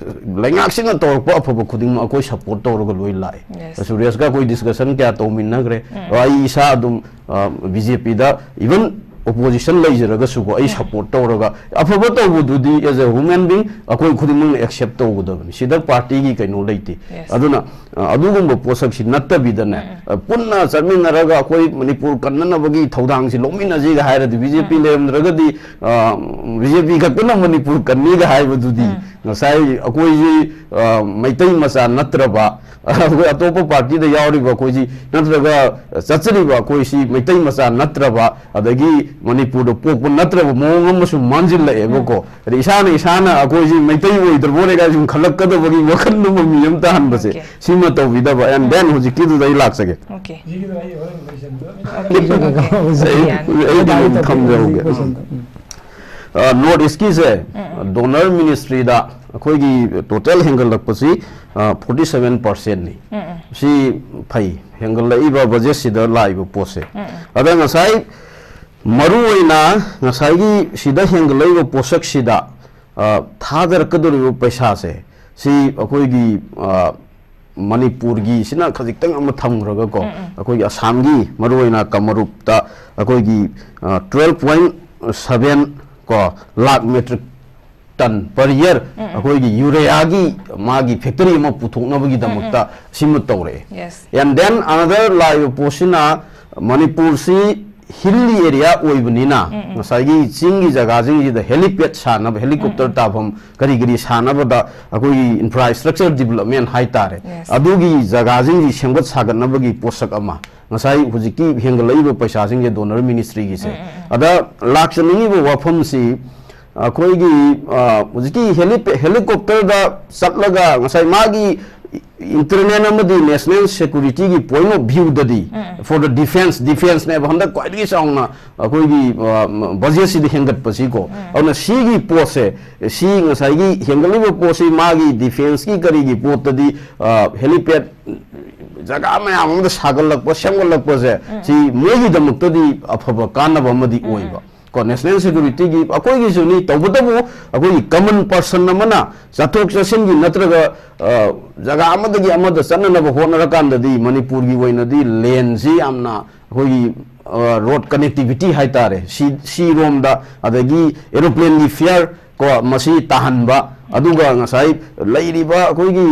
ꯂꯩꯉꯥꯛꯁꯤꯅ ꯇꯧꯔꯛꯄ ꯑꯐꯕ ꯈꯨꯗꯤꯡꯃꯛ ꯑꯩꯈꯣꯏ ꯁꯄꯣꯔꯠ ꯇꯧꯔꯒ ꯂꯣꯏ ꯂꯥꯛꯑꯦ꯫ Yes꯫ ꯁꯨꯔꯦꯁꯀ ꯑꯩꯈꯣꯏ ꯗꯤꯁꯀꯁꯟ ꯀꯌꯥ ꯇꯧꯃꯤꯟꯅꯈ꯭ꯔꯦ꯫ ꯎꯝ꯫ ꯑꯩ ꯏꯁꯥ ꯑꯗꯨꯝ, ꯑ, ꯕꯤ ꯖꯦ ꯄꯤꯗ even opposition ꯂꯩꯖꯔꯒꯁꯨꯀꯣ, ꯑꯩ ꯎꯝ꯫ ꯁꯄꯣꯔꯠ ꯇꯧꯔꯒ ꯑꯐꯕ ꯇꯧꯕꯗꯨꯗꯤ as a human being ꯑꯩꯈꯣꯏ ꯈꯨꯗꯤꯡꯃꯛꯅ ꯑꯦꯛꯁꯦꯞ ꯇꯧꯒꯗꯕꯅꯤ꯫ ꯁꯤꯗ ꯄꯥꯔꯇꯤꯒꯤ ꯀꯩꯅꯣ ꯂꯩꯇꯦ꯫ Yes꯫ ꯑꯗꯨꯅ, ꯑ, ꯑꯗꯨꯒꯨꯝꯕ ꯄꯣꯠꯁꯛꯁꯤ ꯅꯠꯇꯕꯤꯗꯅꯦ, ꯎꯝ, ꯎꯝ꯫ ꯑ, ꯄꯨꯟꯅ ꯆꯠꯃꯤꯟꯅꯔꯒ ꯑꯩꯈꯣꯏ ꯃꯅꯤꯄꯨꯔ ꯀꯟꯅꯅꯕꯒꯤ ꯊꯧꯗꯥꯡꯁꯤ ꯂꯧꯃꯤꯟꯅꯁꯤꯒ ꯍꯥꯏꯔꯗꯤ ꯕꯤ ꯖꯦ ꯄꯤ ꯎꯝ꯫ ꯂꯩꯔꯝꯗ꯭ꯔꯒꯗꯤ, ꯑ, ꯕꯤ ꯖꯦ ꯄꯤ ꯈꯛꯇꯅ ꯃꯅꯤꯄꯨꯔ ꯀꯟꯅꯤꯒ ꯍꯥꯏꯕꯗꯨꯗꯤ ꯎꯝ꯫ ꯉꯁꯥꯏ ꯑꯩꯈꯣꯏꯁꯤ, ꯑ, ꯃꯩꯇꯩ ꯃꯆꯥ ꯅꯠꯇ꯭ꯔꯕ, ꯑꯩꯈꯣꯏ ꯑꯇꯣꯞꯄ ꯄꯥꯔꯇꯤꯗ ꯌꯥꯎꯔꯤꯕ ꯑꯩꯈꯣꯏꯁꯤ ꯅꯠꯇ꯭ꯔꯒ ꯆꯠꯆꯔꯤꯕ ꯑꯩꯈꯣꯏꯁꯤ ꯃꯩꯇꯩ ꯃꯆꯥ ꯅꯠꯇ꯭ꯔꯕ, ꯑꯗꯒꯤ ꯃꯅꯤꯄꯨꯔꯗ ꯄꯣꯛꯄ ꯅꯠꯇ꯭ꯔꯕ ꯃꯑꯣꯡ ꯑꯃꯁꯨ ꯃꯥꯟꯁꯤꯜꯂꯛꯑꯦꯕꯀꯣ꯫ ꯎꯝ꯫ ꯑꯗ ꯏꯁꯥꯅ ꯏꯁꯥꯅ ꯑꯩꯈꯣꯏꯁꯤ ꯃꯩꯇꯩ ꯑꯣꯏꯗ꯭ꯔꯕꯣꯅꯦ ꯀꯥꯏꯅ ꯁꯨꯝ ꯈꯜꯂꯛꯀꯗꯕꯒꯤ ꯋꯥꯈꯜ ꯑꯃ ꯃꯤ ꯑꯃ ꯇꯥꯍꯟꯕꯁꯦ, ꯑꯣꯀꯦ꯫ ꯁꯤꯃ ꯇꯧꯕꯤꯗꯕ꯫ And then ꯎꯝ꯫ ꯍꯧꯖꯤꯛꯀꯤꯗꯨꯗ ꯑꯩ ꯂꯥꯛꯆꯒꯦ꯫ ꯑꯣꯀꯦ꯫ ꯁꯤꯒꯤꯗꯨ ꯑꯩ ꯍꯣꯔꯦꯟ ꯂꯣꯏꯁꯤꯟꯕ꯫ Okay, okay. ꯑꯩ, ꯌꯥꯅꯤ꯫ ꯑꯩ ꯑꯗꯨꯝ ꯊꯝꯖꯍꯧꯒꯦ꯫ ꯎꯝ꯫ ꯑ, ꯅꯣꯔꯠ ꯏꯁꯀꯤꯁꯦ, ꯎꯝ, ꯎꯝ꯫ ꯗꯣꯅꯔ ꯃꯤꯅꯤꯁꯇ꯭ꯔꯤꯗ ꯑꯩꯈꯣꯏꯒꯤ ꯇꯣꯇꯦꯜ ꯍꯦꯟꯒꯠꯂꯛꯄꯁꯤ, ꯑ, ꯐꯣꯔꯇꯤ ꯁꯚꯦꯟ ꯄꯥꯔꯁꯦꯟꯅꯤ꯫ ꯎꯝ, ꯎꯝ꯫ ꯁꯤ ꯐꯩ, ꯍꯦꯟꯒꯠꯂꯛꯏꯕ ꯕꯖꯦꯠꯁꯤꯗ ꯂꯥꯛꯏꯕ ꯄꯣꯠꯁꯦ꯫ ꯎꯝ, ꯎꯝ꯫ ꯑꯗ ꯉꯁꯥꯏ ꯃꯔꯨ ꯑꯣꯏꯅ ꯉꯁꯥꯏꯒꯤ ꯁꯤꯗ ꯍꯦꯟꯒꯠꯂꯛꯏꯕ ꯄꯣꯠꯁꯛꯁꯤꯗ, ꯑ, ꯊꯥꯗꯔꯛꯀꯗꯧꯔꯤꯕ ꯄꯩꯁꯥꯁꯦ, ꯁꯤ ꯑꯩꯈꯣꯏꯒꯤ, ꯑ, ꯃꯅꯤꯄꯨꯔꯒꯤ ꯁꯤꯅ ꯈꯖꯤꯛꯇꯪ ꯑꯃ ꯊꯝꯈ꯭ꯔꯒꯀꯣ, ꯎꯝ, ꯎꯝ꯫ ꯑꯩꯈꯣꯏꯒꯤ ꯑꯁꯥꯝꯒꯤ ꯃꯔꯨ ꯑꯣꯏꯅ ꯀꯃꯔꯨꯞꯇ ꯑꯩꯈꯣꯏꯒꯤ, ꯑ, twelve point seven ꯀꯣ ꯂꯥꯈ metric ꯇꯟ ꯄꯔ ꯌꯔ ꯑꯩꯈꯣꯏꯒꯤ ꯌꯨꯔꯤꯌꯥꯒꯤ ꯃꯥꯒꯤ ꯐꯦꯛꯇꯔꯤ ꯑꯃ ꯄꯨꯊꯣꯛꯅꯕꯒꯤꯗꯃꯛꯇ ꯁꯤꯃ ꯇꯧꯔꯛꯑꯦ꯫ Yes. And then another ꯂꯥꯛꯏꯕ ꯄꯣꯠꯁꯤꯅ ꯃꯅꯤꯄꯨꯔꯁꯤ ꯍꯤꯜꯂꯤ ꯑꯦꯔꯤꯌꯥ ꯑꯣꯏꯕꯅꯤꯅ ꯉꯁꯥꯏꯒꯤ ꯆꯤꯡꯒꯤ ꯖꯒꯥꯁꯤꯡꯁꯤꯗ ꯍꯦꯂꯤꯄꯦꯗ ꯁꯥꯅꯕ, ꯍꯦꯂꯤꯀꯣꯞꯇꯔ ꯇꯥꯐꯝ ꯀꯔꯤ ꯀꯔꯤ ꯁꯥꯅꯕꯗ ꯑꯩꯈꯣꯏꯒꯤ ꯏꯟꯐ꯭ꯔꯥꯁ꯭ꯇ꯭ꯔꯛꯆꯔ ꯗꯤꯕꯂꯞꯃꯦꯟ ꯍꯥꯏꯇꯥꯔꯦ, Yes. ꯑꯗꯨꯒꯤ ꯖꯒꯥꯁꯤꯡꯁꯤ ꯁꯦꯝꯒꯠ ꯁꯥꯒꯠꯅꯕꯒꯤ ꯄꯣꯠꯁꯛ ꯑꯃ, ꯉꯁꯥꯏ ꯍꯧꯖꯤꯛꯀꯤ ꯍꯦꯟꯒꯠꯂꯛꯏꯕ ꯄꯩꯁꯥꯁꯤꯡꯁꯦ ꯗꯣꯅꯔ ꯃꯤꯅꯤꯁꯇ꯭ꯔꯤꯒꯤꯁꯦ꯫ ꯑꯗ ꯂꯥꯛꯆꯅꯤꯡꯉꯤꯕ ꯋꯥꯐꯝꯁꯤ ꯑꯩꯈꯣꯏꯒꯤ ꯑ, ꯍꯧꯖꯤꯛꯀꯤ ꯍꯦꯂꯤ ꯍꯦꯂꯤꯀꯣꯞꯇꯔꯗ ꯆꯠꯂꯒ ꯉꯁꯥꯏ ꯃꯥꯒꯤ ꯏꯟꯇꯔꯅꯦꯜ ꯑꯃꯗꯤ ꯅꯦꯁꯅꯦꯜ ꯁꯦꯀ꯭ꯌꯨꯔꯤꯇꯤꯒꯤ ꯄꯣꯏꯟ ꯑꯣꯐ ꯚ꯭ꯌꯨꯗꯗꯤ, for the defence, ꯗꯤꯐꯦꯟꯁꯅꯦꯕ ꯍꯟꯗꯛ ꯈ꯭ꯋꯥꯏꯗꯒꯤ ꯆꯥꯎꯅ ꯑꯩꯈꯣꯏꯒꯤ ꯕꯖꯦꯠꯁꯤꯗ ꯍꯦꯟꯒꯠꯄꯁꯤꯀꯣ꯫ ꯑꯗꯨꯅ ꯁꯤꯒꯤ ꯄꯣꯠꯁꯦ, ꯁꯤ ꯉꯁꯥꯏꯒꯤ ꯍꯦꯟꯒꯠꯂꯤꯕ ꯄꯣꯠꯁꯤ ꯃꯥꯒꯤ ꯗꯤꯐꯦꯟꯁꯀꯤ ꯀꯔꯤꯒꯤ ꯄꯣꯠꯇꯗꯤ ꯍꯦꯂꯤꯄꯦꯗ ꯖꯒꯥ ꯃꯌꯥꯝ ꯑꯃꯗ ꯁꯥꯒꯠꯂꯛꯄ, ꯁꯦꯝꯒꯠꯂꯛꯄꯁꯦ ꯁꯤ ꯃꯣꯏꯒꯤꯗꯃꯛꯇꯗꯤ ꯑꯐꯕ ꯀꯥꯟꯅꯕ ꯑꯃꯗꯤ ꯑꯣꯏꯕ꯫ ꯀꯣ, ꯅꯦꯁꯅꯦꯜ ꯁꯦꯀ꯭ꯌꯨꯔꯤꯇꯤꯒꯤ ꯑꯩꯈꯣꯏꯒꯤꯁꯨꯅꯤ, ꯇꯧꯕꯇꯕꯨ ꯑꯩꯈꯣꯏꯒꯤ ꯀꯃꯟ ꯄꯔꯁꯟ ꯑꯃꯅ ꯆꯠꯊꯣꯛ ꯆꯠꯁꯤꯟꯒꯤ ꯅꯠꯇ꯭ꯔꯒ ꯑ, ꯖꯒꯥ ꯑꯃꯗꯒꯤ ꯑꯃꯗ ꯆꯠꯅꯅꯕ ꯍꯣꯠꯅꯔꯀꯥꯟꯗꯗꯤ ꯃꯅꯤꯄꯨꯔꯒꯤ ꯑꯣꯏꯅꯗꯤ ꯂꯦꯟꯁꯤ ꯌꯥꯝꯅ ꯑꯩꯈꯣꯏꯒꯤ ꯔꯣꯗ ꯀꯅꯦꯛꯇꯤꯚꯤꯇꯤ ꯍꯥꯏꯇꯥꯔꯦ, ꯁꯤ ꯁꯤꯔꯣꯝꯗ, ꯑꯗꯒꯤ ꯑꯦꯔꯣꯄ꯭ꯂꯦꯟꯒꯤ ꯐꯤꯌꯔ ꯀꯣ, ꯃꯁꯤ ꯇꯥꯍꯟꯕ, ꯑꯗꯨꯒ ꯉꯁꯥꯏ ꯂꯩꯔꯤꯕ ꯑꯩꯈꯣꯏꯒꯤ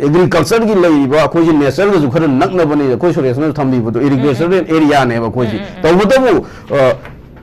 ꯑꯦꯒ꯭ꯔꯤꯀꯜꯆꯔꯒꯤ ꯂꯩꯔꯤꯕ ꯑꯩꯈꯣꯏꯁꯤ ꯅꯦꯆꯔꯒꯁꯨ ꯈꯔ ꯅꯛꯅꯕꯅꯤ, ꯑꯩꯈꯣꯏ ꯁꯨꯔꯦꯁꯅ ꯊꯝꯕꯤꯕꯗꯣ ꯏꯔꯤꯒꯦꯁꯟ ꯑꯦꯔꯤꯌꯥꯅꯦꯕ ꯑꯩꯈꯣꯏꯁꯤ꯫ ꯇꯧꯕꯇꯕꯨ ꯑ,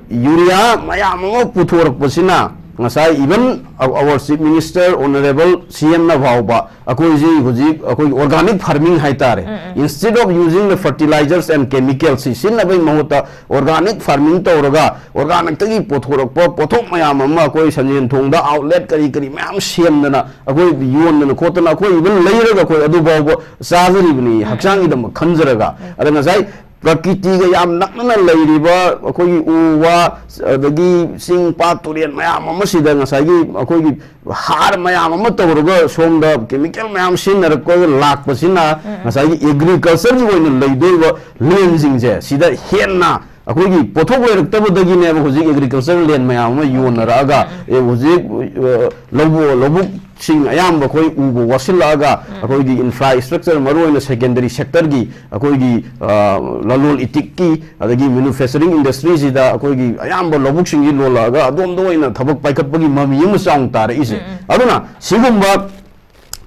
ꯌꯨꯔꯤꯌꯥ ꯃꯌꯥꯝ ꯑꯃ ꯄꯨꯊꯣꯔꯛꯄꯁꯤꯅ ꯉꯁꯥꯏ even our chief minister, honourable C M ꯅ ꯐꯥꯎꯕ ꯑꯩꯈꯣꯏꯁꯤ ꯍꯧꯖꯤꯛ ꯑꯩꯈꯣꯏꯒꯤ organic farming ꯍꯥꯏꯇꯥꯔꯦ, instead of using the fertilizers and chemicals ꯁꯤ ꯁꯤꯖꯤꯟꯅꯕꯒꯤ ꯃꯍꯨꯠꯇ organic farming ꯇꯧꯔꯒ organicꯇꯒꯤ ꯄꯨꯊꯣꯔꯛꯄ ꯄꯣꯠꯊꯣꯛ ꯃꯌꯥꯝ ꯑꯃ ꯑꯩꯈꯣꯏ ꯁꯟꯖꯦꯟ ꯊꯣꯡꯗ outlet ꯀꯔꯤ ꯀꯔꯤ ꯃꯌꯥꯝ ꯁꯦꯝꯗꯅ ꯑꯩꯈꯣꯏ ꯌꯣꯟꯗꯅ ꯈꯣꯠꯇꯅ ꯑꯩꯈꯣꯏ even ꯂꯩꯔꯒ ꯑꯩꯈꯣꯏ ꯑꯗꯨ ꯐꯥꯎꯕ ꯆꯥꯖꯔꯤꯕꯅꯤ ꯍꯛꯆꯥꯡꯒꯤꯗꯃꯛ ꯈꯟꯖꯔꯒ꯫ ꯑꯗ ꯉꯁꯥꯏ ꯄ꯭ꯔꯀꯤꯇꯤꯒ ꯌꯥꯝ ꯅꯛꯅꯅ ꯂꯩꯔꯤꯕ ꯑꯩꯈꯣꯏꯒꯤ ꯎ ꯋꯥ, ꯑꯗꯒꯤ ꯆꯤꯡ ꯄꯥꯠ ꯇꯨꯔꯦꯜ ꯃꯌꯥꯝ ꯑꯃꯁꯤꯗ ꯉꯁꯥꯏꯒꯤ ꯑꯩꯈꯣꯏꯒꯤ ꯍꯥꯔ ꯃꯌꯥꯝ ꯑꯃ ꯇꯧꯔꯒ ꯁꯣꯝꯗ ꯀꯦꯃꯤꯀꯦꯜ ꯃꯌꯥꯝ ꯁꯤꯖꯤꯟꯅꯔꯛꯄ ꯂꯥꯛꯄꯁꯤꯅ ꯉꯁꯥꯏꯒꯤ ꯑꯦꯒ꯭ꯔꯤꯀꯜꯆꯔꯒꯤ ꯑꯣꯏꯅ ꯂꯩꯗꯣꯏꯕ ꯂꯦꯟꯁꯤꯡꯁꯦ ꯁꯤꯗ ꯍꯦꯟꯅ ꯑꯩꯈꯣꯏꯒꯤ ꯄꯣꯠꯊꯣꯛ ꯂꯩꯔꯛꯇꯕꯗꯒꯤꯅꯦꯕ ꯍꯧꯖꯤꯛ ꯑꯦꯒ꯭ꯔꯤꯀꯜꯆꯔ ꯂꯦꯟ ꯃꯌꯥꯝ ꯑꯃ ꯌꯣꯟꯅꯔꯛꯑꯒ ꯑꯦ ꯍꯧꯖꯤꯛ ꯑ, ꯂꯧꯕꯨ- ꯂꯧꯕꯨꯛ ꯁꯤꯡ ꯑꯌꯥꯝꯕ ꯑꯩꯈꯣꯏ ꯎꯕ ꯋꯥꯠꯁꯤꯜꯂꯛꯑꯒ, ꯑꯩꯈꯣꯏꯒꯤ ꯏꯟꯐ꯭ꯔꯥ ꯁ꯭ꯇ꯭ꯔꯛꯆꯔ, ꯃꯔꯨꯑꯣꯏꯅ ꯁꯦꯀꯦꯟꯗꯔꯤ ꯁꯦꯛꯇꯔꯒꯤ, ꯑꯩꯈꯣꯏꯒꯤ, ꯑ, ꯂꯂꯣꯟ ꯏꯇꯤꯛꯀꯤ, ꯑꯗꯒꯤ ꯃꯦꯅꯨꯐꯦꯛꯆꯔꯤꯡ ꯏꯟꯗꯁꯇ꯭ꯔꯤꯁꯤꯗ ꯑꯩꯈꯣꯏꯒꯤ ꯑꯌꯥꯝꯕ ꯂꯧꯕꯨꯛꯁꯤꯡꯁꯤ ꯂꯣꯜꯂꯛꯑꯒ ꯑꯗꯣꯝꯗ ꯑꯣꯏꯅ ꯊꯕꯛ ꯄꯥꯏꯈꯠꯄꯒꯤ ꯃꯃꯤ ꯑꯃ ꯆꯥꯎꯅ ꯇꯥꯔꯛꯏꯁꯦ꯫ ꯑꯗꯨꯅ ꯁꯤꯒꯨꯝꯕ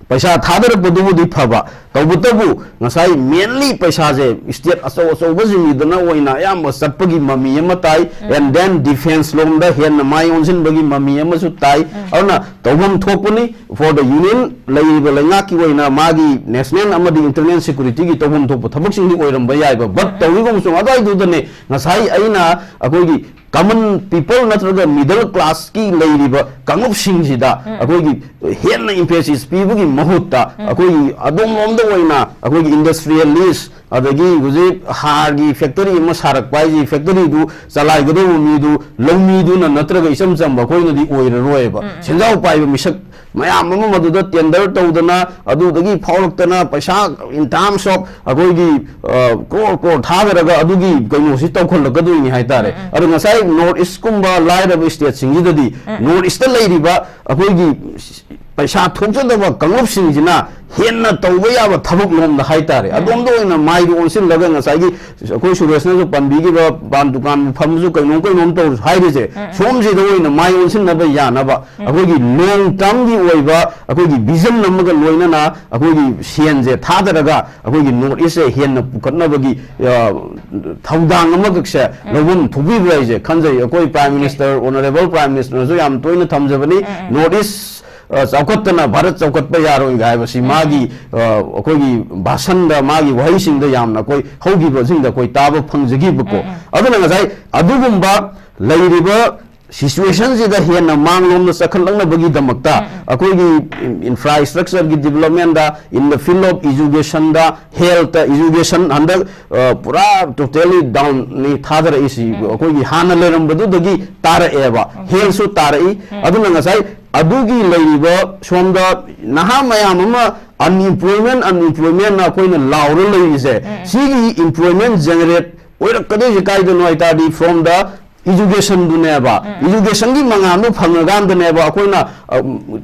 ꯄꯩꯁꯥ ꯊꯥꯗꯔꯛꯄꯗꯨꯕꯨꯗꯤ ꯐꯕ, ꯇꯧꯕꯇꯕꯨ ꯉꯁꯥꯏ ꯃꯦꯟꯂꯤ ꯄꯩꯁꯥꯁꯦ ꯁ꯭ꯇꯦꯠ ꯑꯆꯧ ꯑꯆꯧꯕꯁꯤꯡꯒꯤꯗꯅ ꯑꯣꯏꯅ ꯑꯌꯥꯝꯕ ꯆꯠꯄꯒꯤ ꯃꯃꯤ ꯑꯃ ꯇꯥꯏ꯫ And then defence ꯂꯣꯝꯗ ꯍꯦꯟꯅ ꯃꯥꯏ ꯑꯣꯟꯁꯤꯟꯕꯒꯤ ꯃꯃꯤ ꯑꯃꯁꯨ ꯇꯥꯏ꯫ ꯑꯗꯨꯅ ꯇꯧꯐꯝ ꯊꯣꯛꯄꯅꯤ꯫ For the union, ꯂꯩꯔꯤꯕ ꯂꯩꯉꯥꯛꯀꯤ ꯑꯣꯏꯅ ꯃꯥꯒꯤ ꯅꯦꯁꯅꯦꯜ ꯑꯃꯗꯤ ꯏꯟꯇꯔꯅꯦꯜ ꯁꯦꯀ꯭ꯌꯨꯔꯤꯇꯤꯒꯤ ꯇꯧꯐꯝ ꯊꯣꯛꯄ ꯊꯕꯛꯁꯤꯡꯗꯤ ꯑꯣꯏꯔꯝꯕ ꯌꯥꯏꯕ, ꯕꯠ ꯇꯧꯔꯤꯒꯨꯝꯕꯁꯨꯡ ꯑꯗꯨꯋꯥꯏꯗꯨꯗꯅꯦ ꯉꯁꯥꯏ ꯑꯩꯅ ꯑꯩꯈꯣꯏꯒꯤ ꯀꯃꯟ ꯄꯤꯄꯜ ꯅꯠꯇ꯭ꯔꯒ ꯃꯤꯗꯜ ꯀ꯭ꯂꯥꯁꯀꯤ ꯂꯩꯔꯤꯕ ꯀꯥꯡꯂꯨꯞꯁꯤꯡꯁꯤꯗ ꯑꯩꯈꯣꯏꯒꯤ ꯍꯦꯟꯅ ꯏꯝꯐꯦꯁꯤꯁ ꯄꯤꯕꯒꯤ ꯃꯍꯨꯠꯇ, ꯑꯩꯈꯣꯏꯒꯤ ꯑꯗꯣꯝꯂꯣꯝꯗ ꯑꯣꯏꯅ ꯑꯩꯈꯣꯏꯒꯤ ꯏꯟꯗꯁꯇ꯭ꯔꯤꯌꯦꯂꯤꯁ, ꯑꯗꯒꯤ ꯍꯧꯖꯤꯛ ꯍꯥꯔꯒꯤ ꯐꯦꯛꯇꯔꯤ ꯑꯃ ꯁꯥꯔꯛꯄ ꯍꯥꯏꯁꯤ, ꯐꯦꯛꯇꯔꯤꯗꯨ ꯆꯂꯥꯏꯒꯗꯧꯕ ꯃꯤꯗꯨ ꯂꯧꯃꯤꯗꯨꯅ ꯅꯠꯇ꯭ꯔꯒ ꯏꯆꯝ ꯆꯝꯕ ꯑꯩꯈꯣꯏꯅꯗꯤ ꯑꯣꯏꯔꯔꯣꯏꯕ꯫ ꯁꯦꯟꯖꯥꯎ ꯄꯥꯏꯕ ꯃꯤꯁꯛ ꯃꯌꯥꯝ ꯑꯃ ꯃꯗꯨꯗ ꯇꯦꯟꯗꯔ ꯇꯧꯗꯅ, ꯑꯗꯨꯗꯒꯤ ꯐꯥꯎꯔꯛꯇꯅ ꯄꯩꯁꯥ in terms of ꯑꯩꯈꯣꯏꯒꯤ, ꯑ, ꯀ꯭ꯔꯣꯔ ꯀ꯭ꯔꯣꯔ ꯊꯥꯗꯔꯒ ꯑꯗꯨꯒꯤ ꯀꯩꯅꯣꯁꯤ ꯇꯧꯈꯠꯂꯛꯀꯗꯣꯏꯅꯤ ꯍꯥꯏꯇꯥꯔꯦ꯫ ꯑꯗꯣ ꯉꯁꯥꯏ ꯅꯣꯔꯠ ꯏꯁꯀꯨꯝꯕ ꯂꯥꯏꯔꯕ ꯁ꯭ꯇꯦꯠꯁꯤꯡꯁꯤꯗꯗꯤ ꯅꯣꯔꯠ ꯏꯁꯇ ꯂꯩꯔꯤꯕ ꯑꯩꯈꯣꯏꯒꯤ ꯄꯩꯁꯥ ꯊꯣꯛꯆꯗꯕ ꯀꯥꯡꯂꯨꯞꯁꯤꯡꯁꯤꯅ ꯍꯦꯟꯅ ꯇꯧꯕ ꯌꯥꯕ ꯊꯕꯛ ꯂꯣꯝꯗ ꯍꯥꯏꯇꯥꯔꯦ, ꯑꯗꯣꯝꯗ ꯑꯣꯏꯅ ꯃꯥꯏꯗꯨ ꯑꯣꯟꯁꯤꯜꯂꯒ ꯉꯁꯥꯏꯒꯤ ꯑꯩꯈꯣꯏ ꯁꯨꯔꯦꯁꯅꯁꯨ ꯄꯟꯕꯤꯈꯤꯕ ꯄꯥꯟ ꯗꯨꯀꯥꯟ ꯐꯝꯃꯁꯨ ꯀꯩꯅꯣꯝ ꯀꯩꯅꯣꯝ ꯇꯧꯔꯁꯨ ꯍꯥꯏꯔꯤꯁꯦ, ꯁꯣꯝꯁꯤꯗ ꯑꯣꯏꯅ ꯃꯥꯏ ꯑꯣꯟꯁꯤꯟꯅꯕ ꯌꯥꯅꯕ ꯑꯩꯈꯣꯏꯒꯤ ꯂꯣꯡ ꯇꯔꯝꯒꯤ ꯑꯣꯏꯕ ꯑꯩꯈꯣꯏꯒꯤ ꯚꯤꯖꯟ ꯑꯃꯒ ꯂꯣꯏꯅꯅ ꯑꯩꯈꯣꯏꯒꯤ ꯁꯦꯟꯁꯦ ꯊꯥꯗꯔꯒ ꯑꯩꯈꯣꯏꯒꯤ ꯅꯣꯔꯠ ꯏꯁꯁꯦ ꯍꯦꯟꯅ ꯄꯨꯈꯠꯅꯕꯒꯤ, ꯑ, ꯊꯧꯗꯥꯡ ꯑꯃꯈꯛꯁꯦ ꯂꯧꯐꯝ ꯊꯣꯛꯄꯤꯕ꯭ꯔꯥ ꯍꯥꯏꯁꯦ ꯈꯟꯖꯩ꯫ ꯑꯩꯈꯣꯏ ꯄ꯭ꯔꯥꯏꯝ ꯃꯤꯅꯤꯁꯇꯔ, ꯑꯣꯅꯔꯦꯕꯜ ꯄ꯭ꯔꯥꯏꯝ ꯃꯤꯅꯤꯁꯇꯔꯅꯁꯨ ꯌꯥꯝ ꯇꯣꯏꯅ ꯊꯝꯖꯕꯅꯤ, ꯅꯣꯔꯠ ꯏꯁ, ꯑ, ꯆꯥꯎꯈꯠꯇꯅ ꯚꯥꯔꯠ ꯆꯥꯎꯈꯠꯄ ꯌꯥꯔꯣꯏꯒ ꯍꯥꯏꯕꯁꯤ ꯃꯥꯒꯤ, ꯑ, ꯑꯩꯈꯣꯏꯒꯤ ꯚꯥꯁꯟꯗ, ꯃꯥꯒꯤ ꯋꯥꯍꯩꯁꯤꯡꯗ ꯌꯥꯝꯅ ꯑꯩꯈꯣꯏ ꯍꯧꯈꯤꯕꯁꯤꯡꯗ ꯑꯩꯈꯣꯏ ꯇꯥꯕ ꯐꯪꯖꯈꯤꯕꯀꯣ꯫ ꯑꯗꯨꯅ ꯉꯁꯥꯏ ꯑꯗꯨꯒꯨꯝꯕ ꯂꯩꯔꯤꯕ ꯁꯤꯆꯨꯋꯦꯁꯟꯁꯤꯗ ꯍꯦꯟꯅ ꯃꯥꯡꯂꯣꯝꯗ ꯆꯈꯠꯂꯛꯅꯕꯒꯤꯗꯃꯛꯇ ꯑꯩꯈꯣꯏꯒꯤ ꯏꯟꯐ꯭ꯔꯥ ꯁ꯭ꯇ꯭ꯔꯛꯆꯔꯒꯤ ꯗꯤꯕꯂꯞꯃꯦꯟꯗ, in the field of educationꯗ, ꯍꯦꯜꯠꯇ, ꯏꯖꯨꯀꯦꯁꯟ ꯍꯟꯗꯛ, ꯑ, ꯄꯨꯔꯥ ꯇꯣꯇꯦꯂꯤ ꯗꯥꯎꯟꯅꯤ ꯊꯥꯗꯔꯛꯏꯁꯤ꯫ ꯑꯩꯈꯣꯏꯒꯤ ꯍꯥꯟꯅ ꯂꯩꯔꯝꯕꯗꯨꯗꯒꯤ ꯇꯥꯔꯛꯑꯦꯕ, ꯍꯦꯜꯠꯁꯨ ꯇꯥꯔꯛꯏ꯫ ꯑꯗꯨꯅ ꯉꯁꯥꯏ ꯑꯗꯨꯒꯤ ꯂꯩꯔꯤꯕ ꯁꯣꯝꯗ ꯅꯍꯥ ꯃꯌꯥꯝ ꯑꯃ unemployment, unemploymentꯅ ꯑꯩꯈꯣꯏꯅ ꯂꯥꯎꯔ ꯂꯩꯔꯤꯁꯦ, ꯁꯤꯒꯤ employment generate ꯑꯣꯏꯔꯛꯀꯗꯣꯏꯁꯦ ꯀꯥꯏꯗꯅꯣ ꯍꯥꯏ ꯇꯥꯔꯗꯤ, from the ꯏꯖꯨꯀꯦꯁꯟꯗꯨꯅꯦꯕ꯫ ꯏꯖꯨꯀꯦꯁꯟꯒꯤ ꯃꯉꯥꯜꯗꯣ ꯐꯪꯉꯀꯥꯟꯗꯅꯦꯕ ꯑꯩꯈꯣꯏꯅ, ꯑ,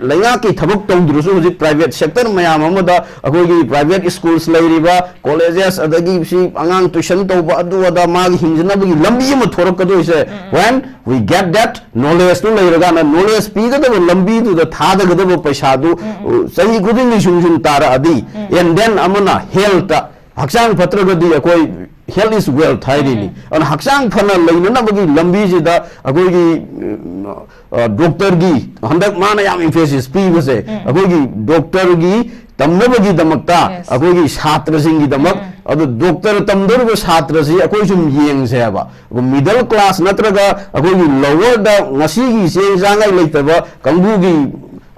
ꯂꯩꯉꯥꯛꯀꯤ ꯊꯕꯛ ꯇꯧꯗ꯭ꯔꯁꯨ ꯍꯧꯖꯤꯛ ꯄ꯭ꯔꯥꯏꯚꯦꯠ ꯁꯦꯛꯇꯔ ꯃꯌꯥꯝ ꯑꯃꯗ ꯑꯩꯈꯣꯏꯒꯤ ꯄ꯭ꯔꯥꯏꯚꯦꯠ ꯁ꯭ꯀꯨꯜꯁ ꯂꯩꯔꯤꯕ, ꯀꯣꯂꯦꯖꯦꯁ, ꯑꯗꯒꯤ ꯁꯤ ꯑꯉꯥꯡ ꯇꯨꯏꯁꯟ ꯇꯧꯕ, ꯑꯗꯨ ꯑꯗꯥ, ꯃꯥꯒꯤ ꯍꯤꯡꯖꯅꯕꯒꯤ ꯂꯝꯕꯤ ꯑꯃ ꯊꯣꯔꯛꯀꯗꯣꯏꯁꯦ꯫ When we get that knowledge two ꯂꯩꯔꯀꯥꯟꯗ, ꯅꯣꯂꯦꯖ ꯄꯤꯒꯗꯕ ꯂꯝꯕꯤꯗꯨꯗ ꯊꯥꯗꯒꯗꯕ ꯄꯩꯁꯥꯗꯨ, ꯎꯝ, ꯎꯝ꯫ ꯑ, ꯆꯍꯤ ꯈꯨꯗꯤꯡꯒꯤ ꯁꯨꯝ ꯁꯨꯝ ꯇꯥꯔꯛꯑꯗꯤ, ꯎꯝ꯫ And then ꯑꯃꯅ ꯍꯦꯜꯠꯇ, ꯍꯛꯆꯥꯡ ꯐꯠꯇ꯭ꯔꯒꯗꯤ ꯑꯩꯈꯣꯏ health is wealth ꯍꯥꯏꯔꯤꯅꯤ꯫ ꯎꯝ꯫ ꯑꯗꯨꯅ ꯍꯛꯆꯥꯡ ꯐꯅ ꯂꯩꯅꯅꯕꯒꯤ ꯂꯝꯕꯤꯁꯤꯗ ꯑꯩꯈꯣꯏꯒꯤ, ꯎꯝ, ꯑ, ꯗꯣꯛꯇꯔꯒꯤ, ꯍꯟꯗꯛ ꯃꯥꯅ ꯌꯥꯝ emphasis ꯄꯤꯕꯁꯦ, ꯎꯝ꯫ ꯑꯩꯈꯣꯏꯒꯤ ꯗꯣꯛꯇꯔꯒꯤ ꯇꯝꯅꯕꯒꯤꯗꯃꯛꯇ, Yes. ꯑꯩꯈꯣꯏꯒꯤ ꯁꯥꯇ꯭ꯔꯁꯤꯡꯒꯤꯗꯃꯛ, ꯎꯝ꯫ ꯑꯗꯨ ꯗꯣꯛꯇꯔ ꯇꯝꯗꯧꯔꯤꯕ ꯁꯥꯇ꯭ꯔꯁꯤ ꯑꯩꯈꯣꯏ ꯁꯨꯝ ꯌꯦꯡꯁꯦ ꯍꯥꯏꯕ꯫ Middle class ꯅꯠꯇ꯭ꯔꯒ ꯑꯩꯈꯣꯏꯒꯤ lowerꯗ ꯉꯁꯤꯒꯤ ꯆꯦꯡ ꯆꯥꯡꯉꯥꯏ ꯂꯩꯇꯕ ꯀꯥꯡꯕꯨꯒꯤ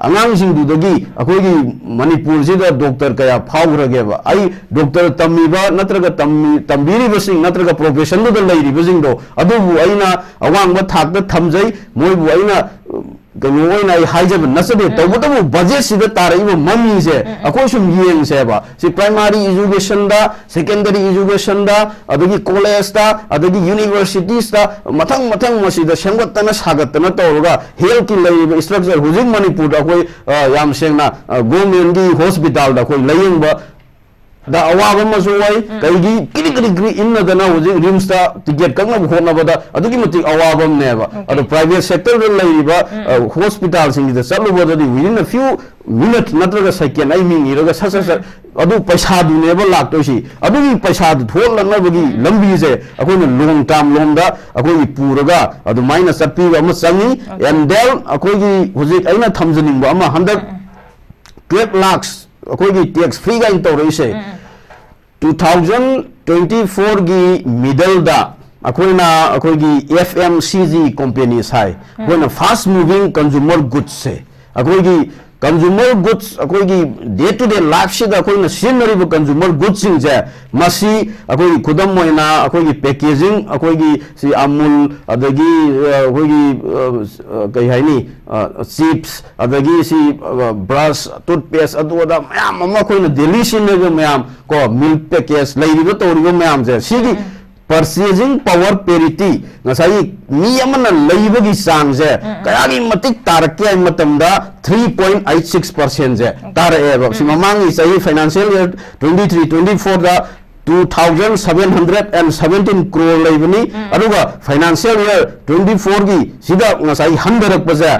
ꯑꯉꯥꯡꯁꯤꯡꯗꯨꯗꯒꯤ ꯑꯩꯈꯣꯏꯒꯤ ꯃꯅꯤꯄꯨꯔꯁꯤꯗ ꯗꯣꯛꯇꯔ ꯀꯌꯥ ꯐꯥꯎꯈ꯭ꯔꯒꯦꯕ? ꯑꯩ ꯗꯣꯛꯇꯔ ꯇꯝꯃꯤꯕ ꯅꯠꯇ꯭ꯔꯒ ꯇꯝꯃꯤ-, ꯇꯝꯕꯤꯔꯤꯕꯁꯤꯡ ꯅꯠꯇ꯭ꯔꯒ professionꯗꯨꯗ ꯂꯩꯔꯤꯕꯁꯤꯡꯗꯣ, ꯑꯗꯨꯕꯨ ꯑꯩꯅ ꯑꯋꯥꯡꯕ ꯊꯥꯛꯇ ꯊꯝꯖꯩ, ꯃꯣꯏꯕꯨ ꯑꯩꯅ, ꯎꯝ, ꯀꯩꯅꯣ ꯑꯣꯏꯅ ꯑꯩ ꯍꯥꯏꯖꯕ ꯅꯠꯆꯗꯦ꯫ ꯎꯝ꯫ ꯇꯧꯕꯇꯕꯨ ꯕꯖꯦꯠꯁꯤꯗ ꯇꯥꯔꯛꯏꯕ ꯃꯃꯤꯁꯦ, ꯎꯝ, ꯎꯝ꯫ ꯑꯩꯈꯣꯏ ꯁꯨꯝ ꯌꯦꯡꯁꯦꯕ꯫ ꯁꯤ primary educationꯗ, secondary educationꯗ, ꯑꯗꯒꯤ ꯀꯣꯂꯦꯖꯇ, ꯑꯗꯒꯤ universitiesꯇ, ꯃꯊꯪ ꯃꯊꯪ ꯃꯁꯤꯗ ꯁꯦꯝꯒꯠꯇꯅ ꯁꯥꯒꯠꯇꯅ ꯇꯧꯔꯒ healthꯀꯤ ꯂꯩꯔꯤꯕ structure ꯍꯧꯖꯤꯛ ꯃꯅꯤꯄꯨꯔꯗ ꯑꯩꯈꯣꯏ, ꯑ, ꯌꯥꯝ ꯁꯦꯡꯅ, ꯑ, governmentꯀꯤ hospitalꯗ ꯑꯩꯈꯣꯏ ꯂꯥꯌꯦꯡꯕ ꯗ ꯑꯋꯥꯕ ꯑꯃꯁꯨ ꯑꯣꯏ꯫ ꯎꯝ꯫ ꯀꯩꯒꯤ ꯀꯤꯔꯤ ꯀꯤꯔꯤ ꯀꯤꯔꯤ ꯏꯟꯅꯗꯅ ꯍꯧꯖꯤꯛ RIMSꯇ ticket ꯀꯛꯅꯕ ꯍꯣꯠꯅꯕꯗ ꯑꯗꯨꯛꯀꯤ ꯃꯇꯤꯛ ꯑꯋꯥꯕ ꯑꯃꯅꯦꯕ꯫ Okay꯫ ꯑꯗꯣ private sectorꯗ ꯂꯩꯔꯤꯕ, ꯎꯝ꯫ ꯑ, hospitalꯁꯤꯡꯁꯤꯗ ꯆꯠꯂꯨꯕꯗꯗꯤ within a few minutes ꯅꯠꯇ꯭ꯔꯒ second ꯑꯩ ꯃꯤꯡ ꯏꯔꯒ ꯁꯠ ꯁꯠ ꯁꯠ, ꯎꯝ꯫ ꯑꯗꯨ ꯄꯩꯁꯥꯗꯨꯅꯦꯕ ꯂꯥꯛꯇꯣꯏꯁꯤ꯫ ꯑꯗꯨꯒꯤ ꯄꯩꯁꯥꯗꯨ ꯊꯣꯛꯂꯛꯅꯕꯒꯤ ꯎꯝ꯫ ꯂꯝꯕꯤꯁꯦ ꯑꯩꯈꯣꯏꯅ long term ꯂꯣꯝꯗ ꯑꯩꯈꯣꯏꯒꯤ ꯄꯨꯔꯒ ꯑꯗꯨꯃꯥꯏꯅ ꯆꯠꯄꯤꯕ ꯑꯃ ꯆꯪꯉꯤ꯫ Okay꯫ And then ꯑꯩꯈꯣꯏꯒꯤ ꯍꯧꯖꯤꯛ ꯑꯩꯅ ꯊꯝꯖꯅꯤꯡꯕ ꯑꯃ, ꯍꯟꯗꯛ ꯎꯝ꯫ Twelve lakhs ꯑꯩꯈꯣꯏꯒꯤ tax free ꯀꯥꯏꯅ ꯇꯧꯔꯛꯏꯁꯦ꯫ ꯎꯝ꯫ Two thousand twenty fourꯒꯤ middleꯗ ꯑꯩꯈꯣꯏꯅ ꯑꯩꯈꯣꯏꯒꯤ FMCG companies ꯍꯥꯏ, ꯑꯩꯈꯣꯏꯅ fast moving consumer goodsꯁꯦ, ꯑꯩꯈꯣꯏꯒꯤ consumer goods, ꯑꯩꯈꯣꯏꯒꯤ day to day lifeꯁꯤꯗ ꯑꯩꯈꯣꯏꯅ ꯁꯤꯖꯤꯟꯅꯔꯤꯕ consumer goodsꯁꯤꯡꯁꯦ, ꯃꯁꯤ ꯑꯩꯈꯣꯏꯒꯤ ꯈꯨꯗꯝ ꯑꯣꯏꯅ ꯑꯩꯈꯣꯏꯒꯤ packaging, ꯑꯩꯈꯣꯏꯒꯤ ꯁꯤ Amul, ꯑꯗꯒꯤ, ꯑ, ꯑꯩꯈꯣꯏꯒꯤ, ꯑ, ꯑ, ꯀꯩ ꯍꯥꯏꯅꯤ, ꯑ, chips, ꯑꯗꯒꯤ ꯁꯤ, ꯑ, brush, toothpaste, ꯑꯗꯨ ꯑꯗꯥ ꯃꯌꯥꯝ ꯑꯃ ꯑꯩꯈꯣꯏꯅ daily ꯁꯤꯖꯤꯟꯅꯔꯤꯕ ꯃꯌꯥꯝ, ꯀꯣ, milk packets ꯂꯩꯔꯤꯕ ꯇꯧꯔꯤꯕ ꯃꯌꯥꯝꯁꯦ, ꯁꯤꯒꯤ ꯎꯝ꯫ Purchasing power parity, ꯉꯁꯥꯏꯒꯤ ꯃꯤ ꯑꯃꯅ ꯂꯩꯕꯒꯤ ꯆꯥꯡꯁꯦ ꯀꯌꯥꯒꯤ ꯃꯇꯤꯛ ꯇꯥꯔꯛꯀꯦ ꯍꯥꯏꯕ ꯃꯇꯝꯗ three point eight six percent ꯁꯦ ꯇꯥꯔꯛꯑꯦꯕ꯫ ꯁꯤ ꯃꯃꯥꯡꯒꯤ ꯆꯍꯤ financial year twenty three twenty four the two thousand seven hundred and seventeen crore ꯂꯩꯕꯅꯤ, ꯑꯗꯨꯒ financial year twenty four ꯒꯤ ꯁꯤꯗ ꯉꯁꯥꯏ ꯍꯟꯊꯔꯛꯄꯁꯦ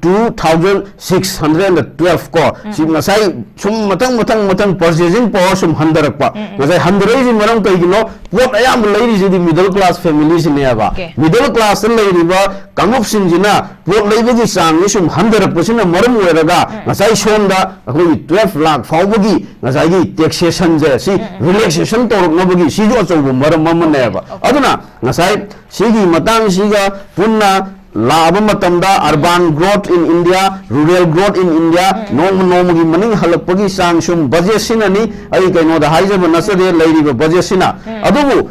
two thousand six hundred twelve ꯀꯣ꯫ ꯁꯤ ꯉꯁꯥꯏ ꯁꯨꯝ ꯃꯊꯪ ꯃꯊꯪ ꯃꯊꯪ purchasing power ꯁꯨꯝ ꯍꯟꯊꯔꯛꯄ꯫ ꯉꯁꯥꯏ ꯍꯟꯊꯔꯛꯏꯁꯤ ꯃꯔꯝ ꯀꯩꯒꯤꯅꯣ? ꯄꯣꯠ ꯑꯌꯥꯝꯕ ꯂꯩꯔꯤꯁꯤꯗꯤ middle class family ꯁꯤꯅꯦꯕ꯫ Okay. Middle class ꯇ ꯂꯩꯔꯤꯕ ꯀꯥꯡꯂꯨꯞꯁꯤꯡꯁꯤꯅ ꯄꯣꯠ ꯂꯩꯕꯒꯤ ꯆꯥꯡꯁꯤ ꯁꯨꯝ ꯍꯟꯊꯔꯛꯄꯁꯤꯅ ꯃꯔꯝ ꯑꯣꯏꯔꯒ ꯉꯁꯥꯏ ꯁꯣꯝꯗ ꯑꯩꯈꯣꯏꯒꯤ twelve lakh ꯐꯥꯎꯕꯒꯤ ꯉꯁꯥꯏꯒꯤ taxation ꯁꯦ ꯁꯤ relaxation ꯇꯧꯔꯛꯅꯕꯒꯤ ꯁꯤꯁꯨ ꯑꯆꯧꯕ ꯃꯔꯝ ꯑꯃꯅꯦꯕ꯫ ꯑꯗꯨꯅ ꯉꯁꯥꯏ ꯁꯤꯒꯤ ꯃꯇꯥꯡꯁꯤꯒ ꯄꯨꯟꯅ ꯂꯥꯛꯑꯕ ꯃꯇꯝꯗ urban growth in India, rural growth in India, ꯅꯣꯡꯃ ꯅꯣꯡꯃꯒꯤ ꯃꯅꯤꯡ ꯍꯜꯂꯛꯄꯒꯤ ꯆꯥꯡ ꯁꯨꯝ budget ꯁꯤꯅꯅꯤ꯫ ꯑꯩ ꯀꯩꯅꯣꯗ ꯍꯥꯏꯖꯕ ꯅꯠꯆꯗꯦ ꯂꯩꯔꯤꯕ budget ꯁꯤꯅ꯫ ꯑꯗꯨꯕꯨ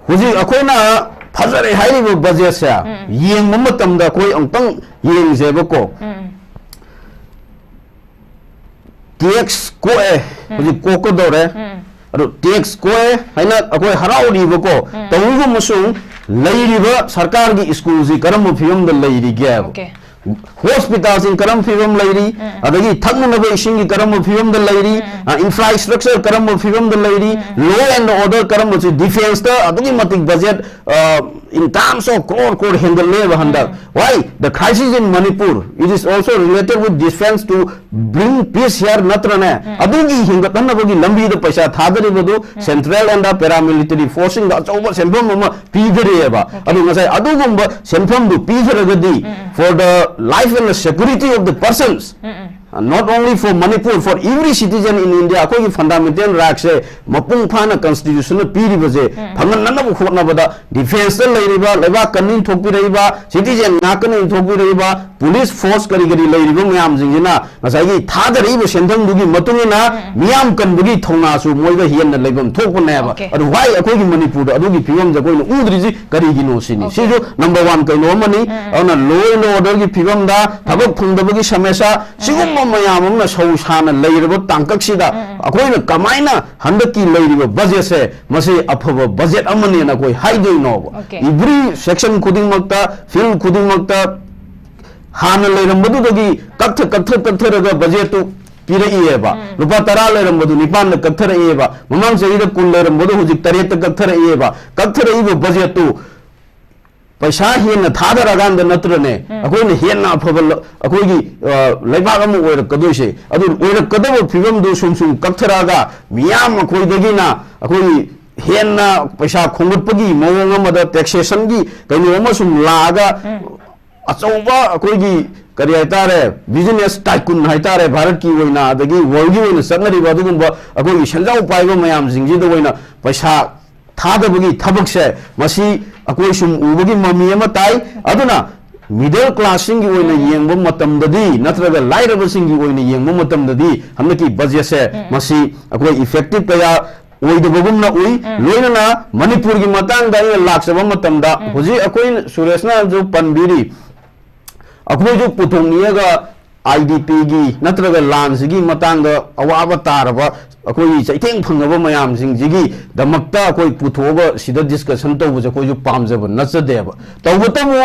ꯍꯧꯖꯤꯛ ꯑꯩꯈꯣꯏꯅ ꯐꯖꯔꯦ ꯍꯥꯏꯔꯤꯕ budget ꯁꯦ ꯌꯦꯡꯕ ꯃꯇꯝꯗ ꯑꯩꯈꯣꯏ ꯑꯃꯨꯛꯇꯪ ꯌꯦꯡꯁꯦꯕꯀꯣ꯫ Tax ꯀꯣꯛꯑꯦ, ꯍꯧꯖꯤꯛ ꯀꯣꯛꯀꯗꯧꯔꯦ꯫ ꯑꯗꯣ tax ꯀꯣꯛꯑꯦ ꯍꯥꯏꯅ ꯑꯩꯈꯣꯏ ꯍꯔꯥꯎꯔꯤꯕꯀꯣ꯫ ꯇꯧꯏꯒꯨꯝꯕꯁꯨꯡ ꯂꯩꯔꯤꯕ ꯁꯔꯀꯥꯔꯒꯤ school ꯁꯤ ꯀꯔꯝꯕ ꯐꯤꯕꯝꯗ ꯂꯩꯔꯤꯒꯦ ꯍꯥꯏꯕ꯫ Okay. Hospital ꯁꯤꯡ ꯀꯔꯝꯕ ꯐꯤꯕꯝ ꯂꯩꯔꯤ, ꯑꯗꯒꯤ ꯊꯛꯅꯅꯕ ꯏꯁꯤꯡꯒꯤ ꯀꯔꯝꯕ ꯐꯤꯕꯝꯗ ꯂꯩꯔꯤ, ꯑ, infrastructure ꯀꯔꯝꯕ ꯐꯤꯕꯝꯗ ꯂꯩꯔꯤ, law and order ꯀꯔꯝꯕ ꯁꯤ defence ꯇ ꯑꯗꯨꯛꯀꯤ ꯃꯇꯤꯛ budget, ꯑ, in terms of crore crore ꯍꯦꯟꯒꯠꯂꯦꯕ ꯍꯟꯗꯛ꯫ Why? The crisis in Manipur, it is also related with defence to bring peace here ꯅꯠꯇ꯭ꯔꯅꯦ? ꯑꯗꯨꯒꯤ ꯍꯦꯟꯒꯠꯍꯟꯅꯕꯒꯤ ꯂꯝꯕꯤꯗ ꯄꯩꯁꯥ ꯊꯥꯗꯔꯤꯕꯗꯨ central and paramilitary force ꯁꯤꯡꯗ ꯑꯆꯧꯕ ꯁꯦꯟꯐꯝ ꯑꯃ ꯄꯤꯗꯔꯤꯑꯕ꯫ ꯑꯗꯨ ꯉꯁꯥꯏ ꯑꯗꯨꯒꯨꯝꯕ ꯁꯦꯟꯐꯝꯗꯨ ꯄꯤꯗ꯭ꯔꯒꯗꯤ for the life and the security of the persons, not only for Manipur, for every citizen in India, ꯑꯩꯈꯣꯏꯒꯤ fundamental right ꯁꯦ ꯃꯄꯨꯡ ꯐꯥꯅ constitution ꯅ ꯄꯤꯔꯤꯕꯁꯦ ꯐꯪꯍꯟꯅꯅꯕ ꯍꯣꯠꯅꯕꯗ defence ꯇ ꯂꯩꯔꯤꯕ, ꯂꯩꯕꯥꯛ ꯀꯟꯅ ꯏꯟꯊꯣꯛꯄꯤꯔꯛꯏꯕ, citizen ꯉꯥꯛꯇꯅ ꯏꯟꯊꯣꯛꯄꯤꯔꯛꯏꯕ, police force ꯀꯔꯤ ꯀꯔꯤ ꯂꯩꯔꯤꯕ ꯃꯌꯥꯝꯁꯤꯡꯁꯤꯅ ꯉꯁꯥꯏꯒꯤ ꯊꯥꯗꯔꯛꯏꯕ ꯁꯦꯟꯐꯝꯗꯨꯒꯤ ꯃꯇꯨꯡ ꯏꯟꯅ ꯃꯤꯌꯥꯝ ꯀꯟꯕꯒꯤ ꯊꯧꯅꯥꯁꯨ ꯃꯣꯏꯗ ꯍꯦꯟꯅ ꯂꯩꯐꯝ ꯊꯣꯛꯄꯅꯦꯕ꯫ Okay. ꯑꯗꯨ why ꯑꯩꯈꯣꯏꯒꯤ ꯃꯅꯤꯄꯨꯔꯗ ꯑꯗꯨꯒꯤ ꯐꯤꯕꯝꯁꯦ ꯑꯩꯈꯣꯏꯅ ꯎꯗ꯭ꯔꯤꯁꯤ ꯀꯔꯤꯒꯤꯅꯣ ꯁꯤꯅꯤ꯫ Okay. ꯁꯤꯁꯨ number one ꯀꯩꯅꯣ ꯑꯃꯅꯤ꯫ ꯑꯗꯨꯅ law and order ꯒꯤ ꯐꯤꯕꯝꯗ, ꯊꯕꯛ ꯐꯪꯗꯕꯒꯤ ꯁꯃꯁ꯭ꯌꯥ, ꯁꯤꯒꯨꯝꯕ ꯃꯌꯥꯝ ꯑꯃꯅ ꯁꯧ ꯁꯥꯅ ꯂꯩꯔꯕ ꯇꯥꯡꯀꯛꯁꯤꯗ ꯑꯩꯈꯣꯏꯅ ꯀꯃꯥꯏꯅ ꯍꯟꯗꯛꯀꯤ ꯂꯩꯔꯤꯕ ꯕꯖꯦꯠꯁꯦ ꯃꯁꯤ ꯑꯐꯕ ꯕꯖꯦꯠ ꯑꯃꯅꯦꯅ ꯑꯩꯈꯣꯏ ꯍꯥꯏꯗꯣꯏꯅꯣꯕ? Okay. Every section ꯈꯨꯗꯤꯡꯃꯛꯇ, field ꯈꯨꯗꯤꯡꯃꯛꯇ ꯍꯥꯟꯅ ꯂꯩꯔꯝꯕꯗꯨꯗꯒꯤ ꯀꯛꯊ ꯀꯛꯊ ꯀꯛꯊꯔꯒ ꯕꯖꯦꯠꯇꯨ ꯄꯤꯔꯛꯏꯑꯕ꯫ ꯂꯨꯄꯥ ꯇꯔꯥ ꯂꯩꯔꯝꯕꯗꯨ ꯅꯤꯄꯥꯟꯗ ꯀꯛꯊꯔꯛꯏꯑꯕ꯫ ꯃꯃꯥꯡ ꯆꯍꯤꯗ ꯀꯨꯟ ꯂꯩꯔꯝꯕꯗꯨ ꯍꯧꯖꯤꯛ ꯇꯔꯦꯠꯇ ꯀꯛꯊꯔꯛꯏꯑꯕ꯫ ꯀꯛꯊꯔꯛꯏꯕ ꯕꯖꯦꯠꯇꯨ ꯄꯩꯁꯥ ꯍꯦꯟꯅ ꯊꯥꯗꯔꯀꯥꯟꯗ ꯅꯠꯇ꯭ꯔꯅꯦ ꯑꯩꯈꯣꯏꯅ ꯍꯦꯟꯅ ꯑꯐꯕ ꯂ- ꯑꯩꯈꯣꯏꯒꯤ ꯑ, ꯂꯩꯕꯥꯛ ꯑꯃ ꯑꯣꯏꯔꯛꯀꯗꯣꯏꯁꯦ? ꯑꯗꯨ ꯑꯣꯏꯔꯛꯀꯗꯕ ꯐꯤꯕꯝꯗꯨ ꯁꯨꯝ ꯁꯨꯝ ꯀꯛꯊꯔꯛꯑꯒ ꯃꯤꯌꯥꯝ ꯑꯩꯈꯣꯏꯗꯒꯤꯅ ꯑꯩꯈꯣꯏꯒꯤ ꯍꯦꯟꯅ ꯄꯩꯁꯥ ꯈꯣꯝꯒꯠꯄꯒꯤ ꯃꯑꯣꯡ ꯑꯃꯗ taxation ꯒꯤ ꯀꯩꯅꯣ ꯑꯃ ꯁꯨꯝ ꯂꯥꯛꯑꯒ ꯑꯆꯧꯕ ꯑꯩꯈꯣꯏꯒꯤ ꯀꯔꯤ ꯍꯥꯏꯇꯥꯔꯦ, business tycoon ꯍꯥꯏꯇꯥꯔꯦ, ꯚꯥꯔꯠꯀꯤ ꯑꯣꯏꯅ ꯑꯗꯒꯤ world ꯒꯤ ꯑꯣꯏꯅ ꯆꯠꯅꯔꯤꯕ ꯑꯗꯨꯒꯨꯝꯕ ꯑꯩꯈꯣꯏꯒꯤ ꯁꯦꯟꯖꯥꯎ ꯄꯥꯏꯕ ꯃꯌꯥꯝꯁꯤꯡꯁꯤꯗ ꯑꯣꯏꯅ ꯄꯩꯁꯥ ꯊꯥꯗꯕꯒꯤ ꯊꯕꯛꯁꯦ ꯃꯁꯤ ꯑꯩꯈꯣꯏ ꯁꯨꯝ ꯎꯕꯒꯤ ꯃꯃꯤ ꯑꯃ ꯇꯥꯏ꯫ ꯑꯗꯨꯅ middle class ꯁꯤꯡꯒꯤ ꯑꯣꯏꯅ ꯌꯦꯡꯕ ꯃꯇꯝꯗꯗꯤ ꯅꯠꯇ꯭ꯔꯒ ꯂꯥꯏꯔꯕꯁꯤꯡꯒꯤ ꯑꯣꯏꯅ ꯌꯦꯡꯕ ꯃꯇꯝꯗꯗꯤ ꯍꯟꯗꯛꯀꯤ ꯕꯖꯦꯠꯁꯦ ꯃꯁꯤ ꯑꯩꯈꯣꯏ effective ꯀꯌꯥ ꯑꯣꯏꯗꯕꯒꯨꯝꯅ ꯎꯏ꯫ ꯂꯣꯏꯅꯅ ꯃꯅꯤꯄꯨꯔꯒꯤ ꯃꯇꯥꯡꯗ ꯑꯩꯅ ꯂꯥꯛꯆꯕ ꯃꯇꯝꯗ ꯍꯧꯖꯤꯛ ꯑꯩꯈꯣꯏ ꯁꯨꯔꯦꯁꯅꯁꯨ ꯄꯟꯕꯤꯔꯤ, ꯑꯩꯈꯣꯏꯁꯨ ꯄꯨꯊꯣꯛꯅꯤꯡꯉꯒ ꯑꯥꯏ ꯗꯤ ꯄꯤꯒꯤ ꯅꯠꯇ꯭ꯔꯒ ꯂꯥꯟꯁꯤꯒꯤ ꯃꯇꯥꯡꯗ ꯑꯋꯥꯕ ꯇꯥꯔꯕ ꯑꯩꯈꯣꯏꯒꯤ ꯆꯩꯊꯦꯡ ꯐꯪꯉꯕ ꯃꯌꯥꯝꯁꯤꯡꯁꯤꯒꯤꯗꯃꯛꯇ ꯑꯩꯈꯣꯏ ꯄꯨꯊꯣꯛꯑꯒ ꯁꯤꯗ discussion ꯇꯧꯕꯁꯦ ꯑꯩꯈꯣꯏꯁꯨ ꯄꯥꯝꯖꯕ ꯅꯠꯆꯗꯦꯕ꯫ ꯇꯧꯕꯇꯕꯨ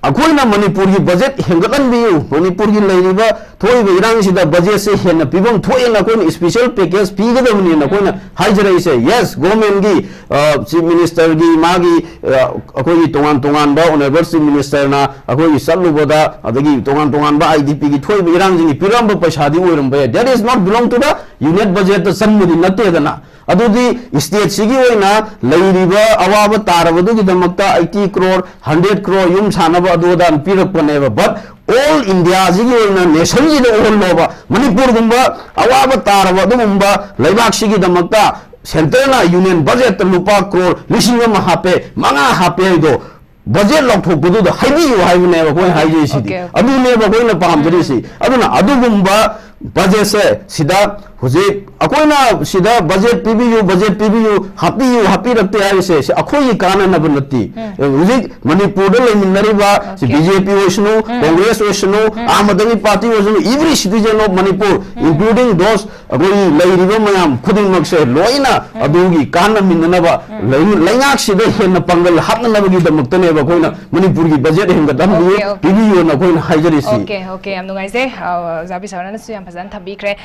ꯑꯩꯈꯣꯏꯅ ꯃꯅꯤꯄꯨꯔꯒꯤ ꯕꯖꯦꯠ ꯍꯦꯟꯒꯠꯍꯟꯕꯤꯌꯨ, ꯃꯅꯤꯄꯨꯔꯒꯤ ꯂꯩꯔꯤꯕ ꯊꯣꯛꯏꯕ ꯏꯔꯥꯡꯁꯤꯗ ꯕꯖꯦꯠꯁꯦ ꯍꯦꯟꯅ ꯄꯤꯐꯝ ꯊꯣꯛꯑꯦꯅ ꯑꯩꯈꯣꯏꯅ special package ꯄꯤꯒꯗꯕꯅꯦꯅ ꯑꯩꯈꯣꯏꯅ ꯍꯥꯏꯖꯔꯛꯏꯁꯦ꯫ Yes, government ꯒꯤ, ꯑ, chief minister ꯒꯤ ꯃꯥꯒꯤ, ꯑ, ꯑꯩꯈꯣꯏꯒꯤ ꯇꯣꯉꯥꯟ ꯇꯣꯉꯥꯟꯕ honourable chief minister ꯅ ꯑꯩꯈꯣꯏꯒꯤ ꯆꯠꯂꯨꯕꯗ ꯑꯗꯒꯤ ꯇꯣꯉꯥꯟ ꯇꯣꯉꯥꯟꯕ ꯑꯥꯏ ꯗꯤ ꯄꯤ ꯒꯤ ꯊꯣꯛꯏꯕ ꯏꯔꯥꯡꯁꯤꯡꯒꯤ ꯄꯤꯔꯝꯕ ꯄꯩꯁꯥꯗꯤ ꯑꯣꯏꯔꯝꯕ ꯌꯥꯏ꯫ That is not belong to the union budget ꯇ ꯆꯟꯕꯗꯤ ꯅꯠꯇꯦꯗꯅ꯫ ꯑꯗꯨꯗꯤ state ꯁꯤꯒꯤ ꯑꯣꯏꯅ ꯂꯩꯔꯤꯕ ꯑꯋꯥꯕ ꯇꯥꯔꯕꯗꯨꯒꯤꯗꯃꯛꯇ eighty crore, hundred crore ꯌꯨꯝ ꯁꯥꯅꯕ ꯑꯗꯨ ꯑꯗꯥ ꯄꯤꯔꯛꯄꯅꯦꯕ꯫ But all India ꯁꯤꯒꯤ ꯑꯣꯏꯅ nation ꯁꯤꯗ ꯑꯣꯜꯂꯣꯕ꯫ ꯃꯅꯤꯄꯨꯔꯒꯨꯝꯕ ꯑꯋꯥꯕ ꯇꯥꯔꯕ ꯑꯗꯨꯒꯨꯝꯕ ꯂꯩꯕꯥꯛꯁꯤꯒꯤꯗꯃꯛꯇ centre ꯅ union budget ꯇ ꯂꯨꯄꯥ crore ꯂꯤꯁꯤꯡ ꯑꯃ ꯍꯥꯞꯄꯦ, ꯃꯉꯥ ꯍꯥꯞꯄꯦ ꯍꯥꯏꯗꯣ budget ꯂꯥꯎꯊꯣꯛꯄꯗꯨꯗ ꯍꯥꯏꯕꯤꯌꯨ ꯍꯥꯏꯕꯅꯦꯕ ꯑꯩꯈꯣꯏꯅ ꯍꯥꯏꯖꯔꯤꯁꯤꯗꯤ꯫ Okay, okay. ꯑꯗꯨꯅꯦꯕ ꯑꯩꯈꯣꯏꯅ ꯄꯥꯝꯖꯔꯤꯁꯤ꯫ ꯑꯗꯨꯅ ꯑꯗꯨꯒꯨꯝꯕ ꯕꯖꯦꯠꯁꯦ ꯁꯤꯗ ꯍꯧꯖꯤꯛ ꯑꯩꯈꯣꯏꯅ ꯁꯤꯗ ꯕꯖꯦꯠ ꯄꯤꯕꯤꯌꯨ, ꯕꯖꯦꯠ ꯄꯤꯕꯤꯌꯨ, ꯍꯥꯞꯄꯤꯌꯨ, ꯍꯥꯞꯄꯤꯔꯛꯇꯦ ꯍꯥꯏꯔꯤꯁꯦ ꯁꯤ ꯑꯩꯈꯣꯏꯒꯤ ꯀꯥꯟꯅꯅꯕ ꯅꯠꯇꯦ꯫ ꯍꯧꯖꯤꯛ ꯃꯅꯤꯄꯨꯔꯗ ꯂꯩꯃꯤꯟꯅꯔꯤꯕ ꯁꯤ Okay. ꯕꯤ ꯖꯦ ꯄꯤ ꯑꯣꯏꯁꯅꯨ, ꯎꯝ. ꯀꯣꯡꯒ꯭ꯔꯦꯁ ꯑꯣꯏꯁꯅꯨ, ꯎꯝ. ꯑꯥꯝ ꯑꯥꯗꯃꯤ ꯄꯥꯔꯇꯤ ꯑꯣꯏꯁꯅꯨ, every citizen of Manipur, um. including those ꯑꯩꯈꯣꯏꯒꯤ ꯂꯩꯔꯤꯕ ꯃꯌꯥꯝ ꯈꯨꯗꯤꯡꯃꯛꯁꯦ ꯂꯣꯏꯅ ꯎꯝ. ꯑꯗꯨꯒꯤ ꯀꯥꯟꯅꯃꯤꯟꯅꯅꯕ ꯎꯝ. ꯂꯩ-, ꯂꯩꯉꯥꯛꯁꯤꯗ ꯍꯦꯟꯅ ꯄꯥꯡꯒꯜ ꯍꯥꯞꯅꯅꯕꯒꯤꯗꯃꯛꯇꯅꯦꯕ ꯑꯩꯈꯣꯏꯅ ꯃꯅꯤꯄꯨꯔꯒꯤ ꯕꯖꯦꯠ ꯍꯦꯟꯒꯠꯍꯟꯕꯤꯌꯨ, Okay, okay. ꯄꯤꯕꯤꯌꯨꯅ ꯑꯩꯈꯣꯏꯅ ꯍꯥꯏꯖꯔꯤꯁꯤ꯫ Okay, okay, ꯌꯥꯝ ꯅꯨꯡꯉꯥꯏꯖꯩ꯫ ꯑ, ꯑꯣꯖꯥ ꯕꯤꯁꯥꯔꯅꯁꯨ ꯌꯥꯝ ꯐꯖꯅ ꯊꯝꯕꯤꯈ꯭ꯔꯦ꯫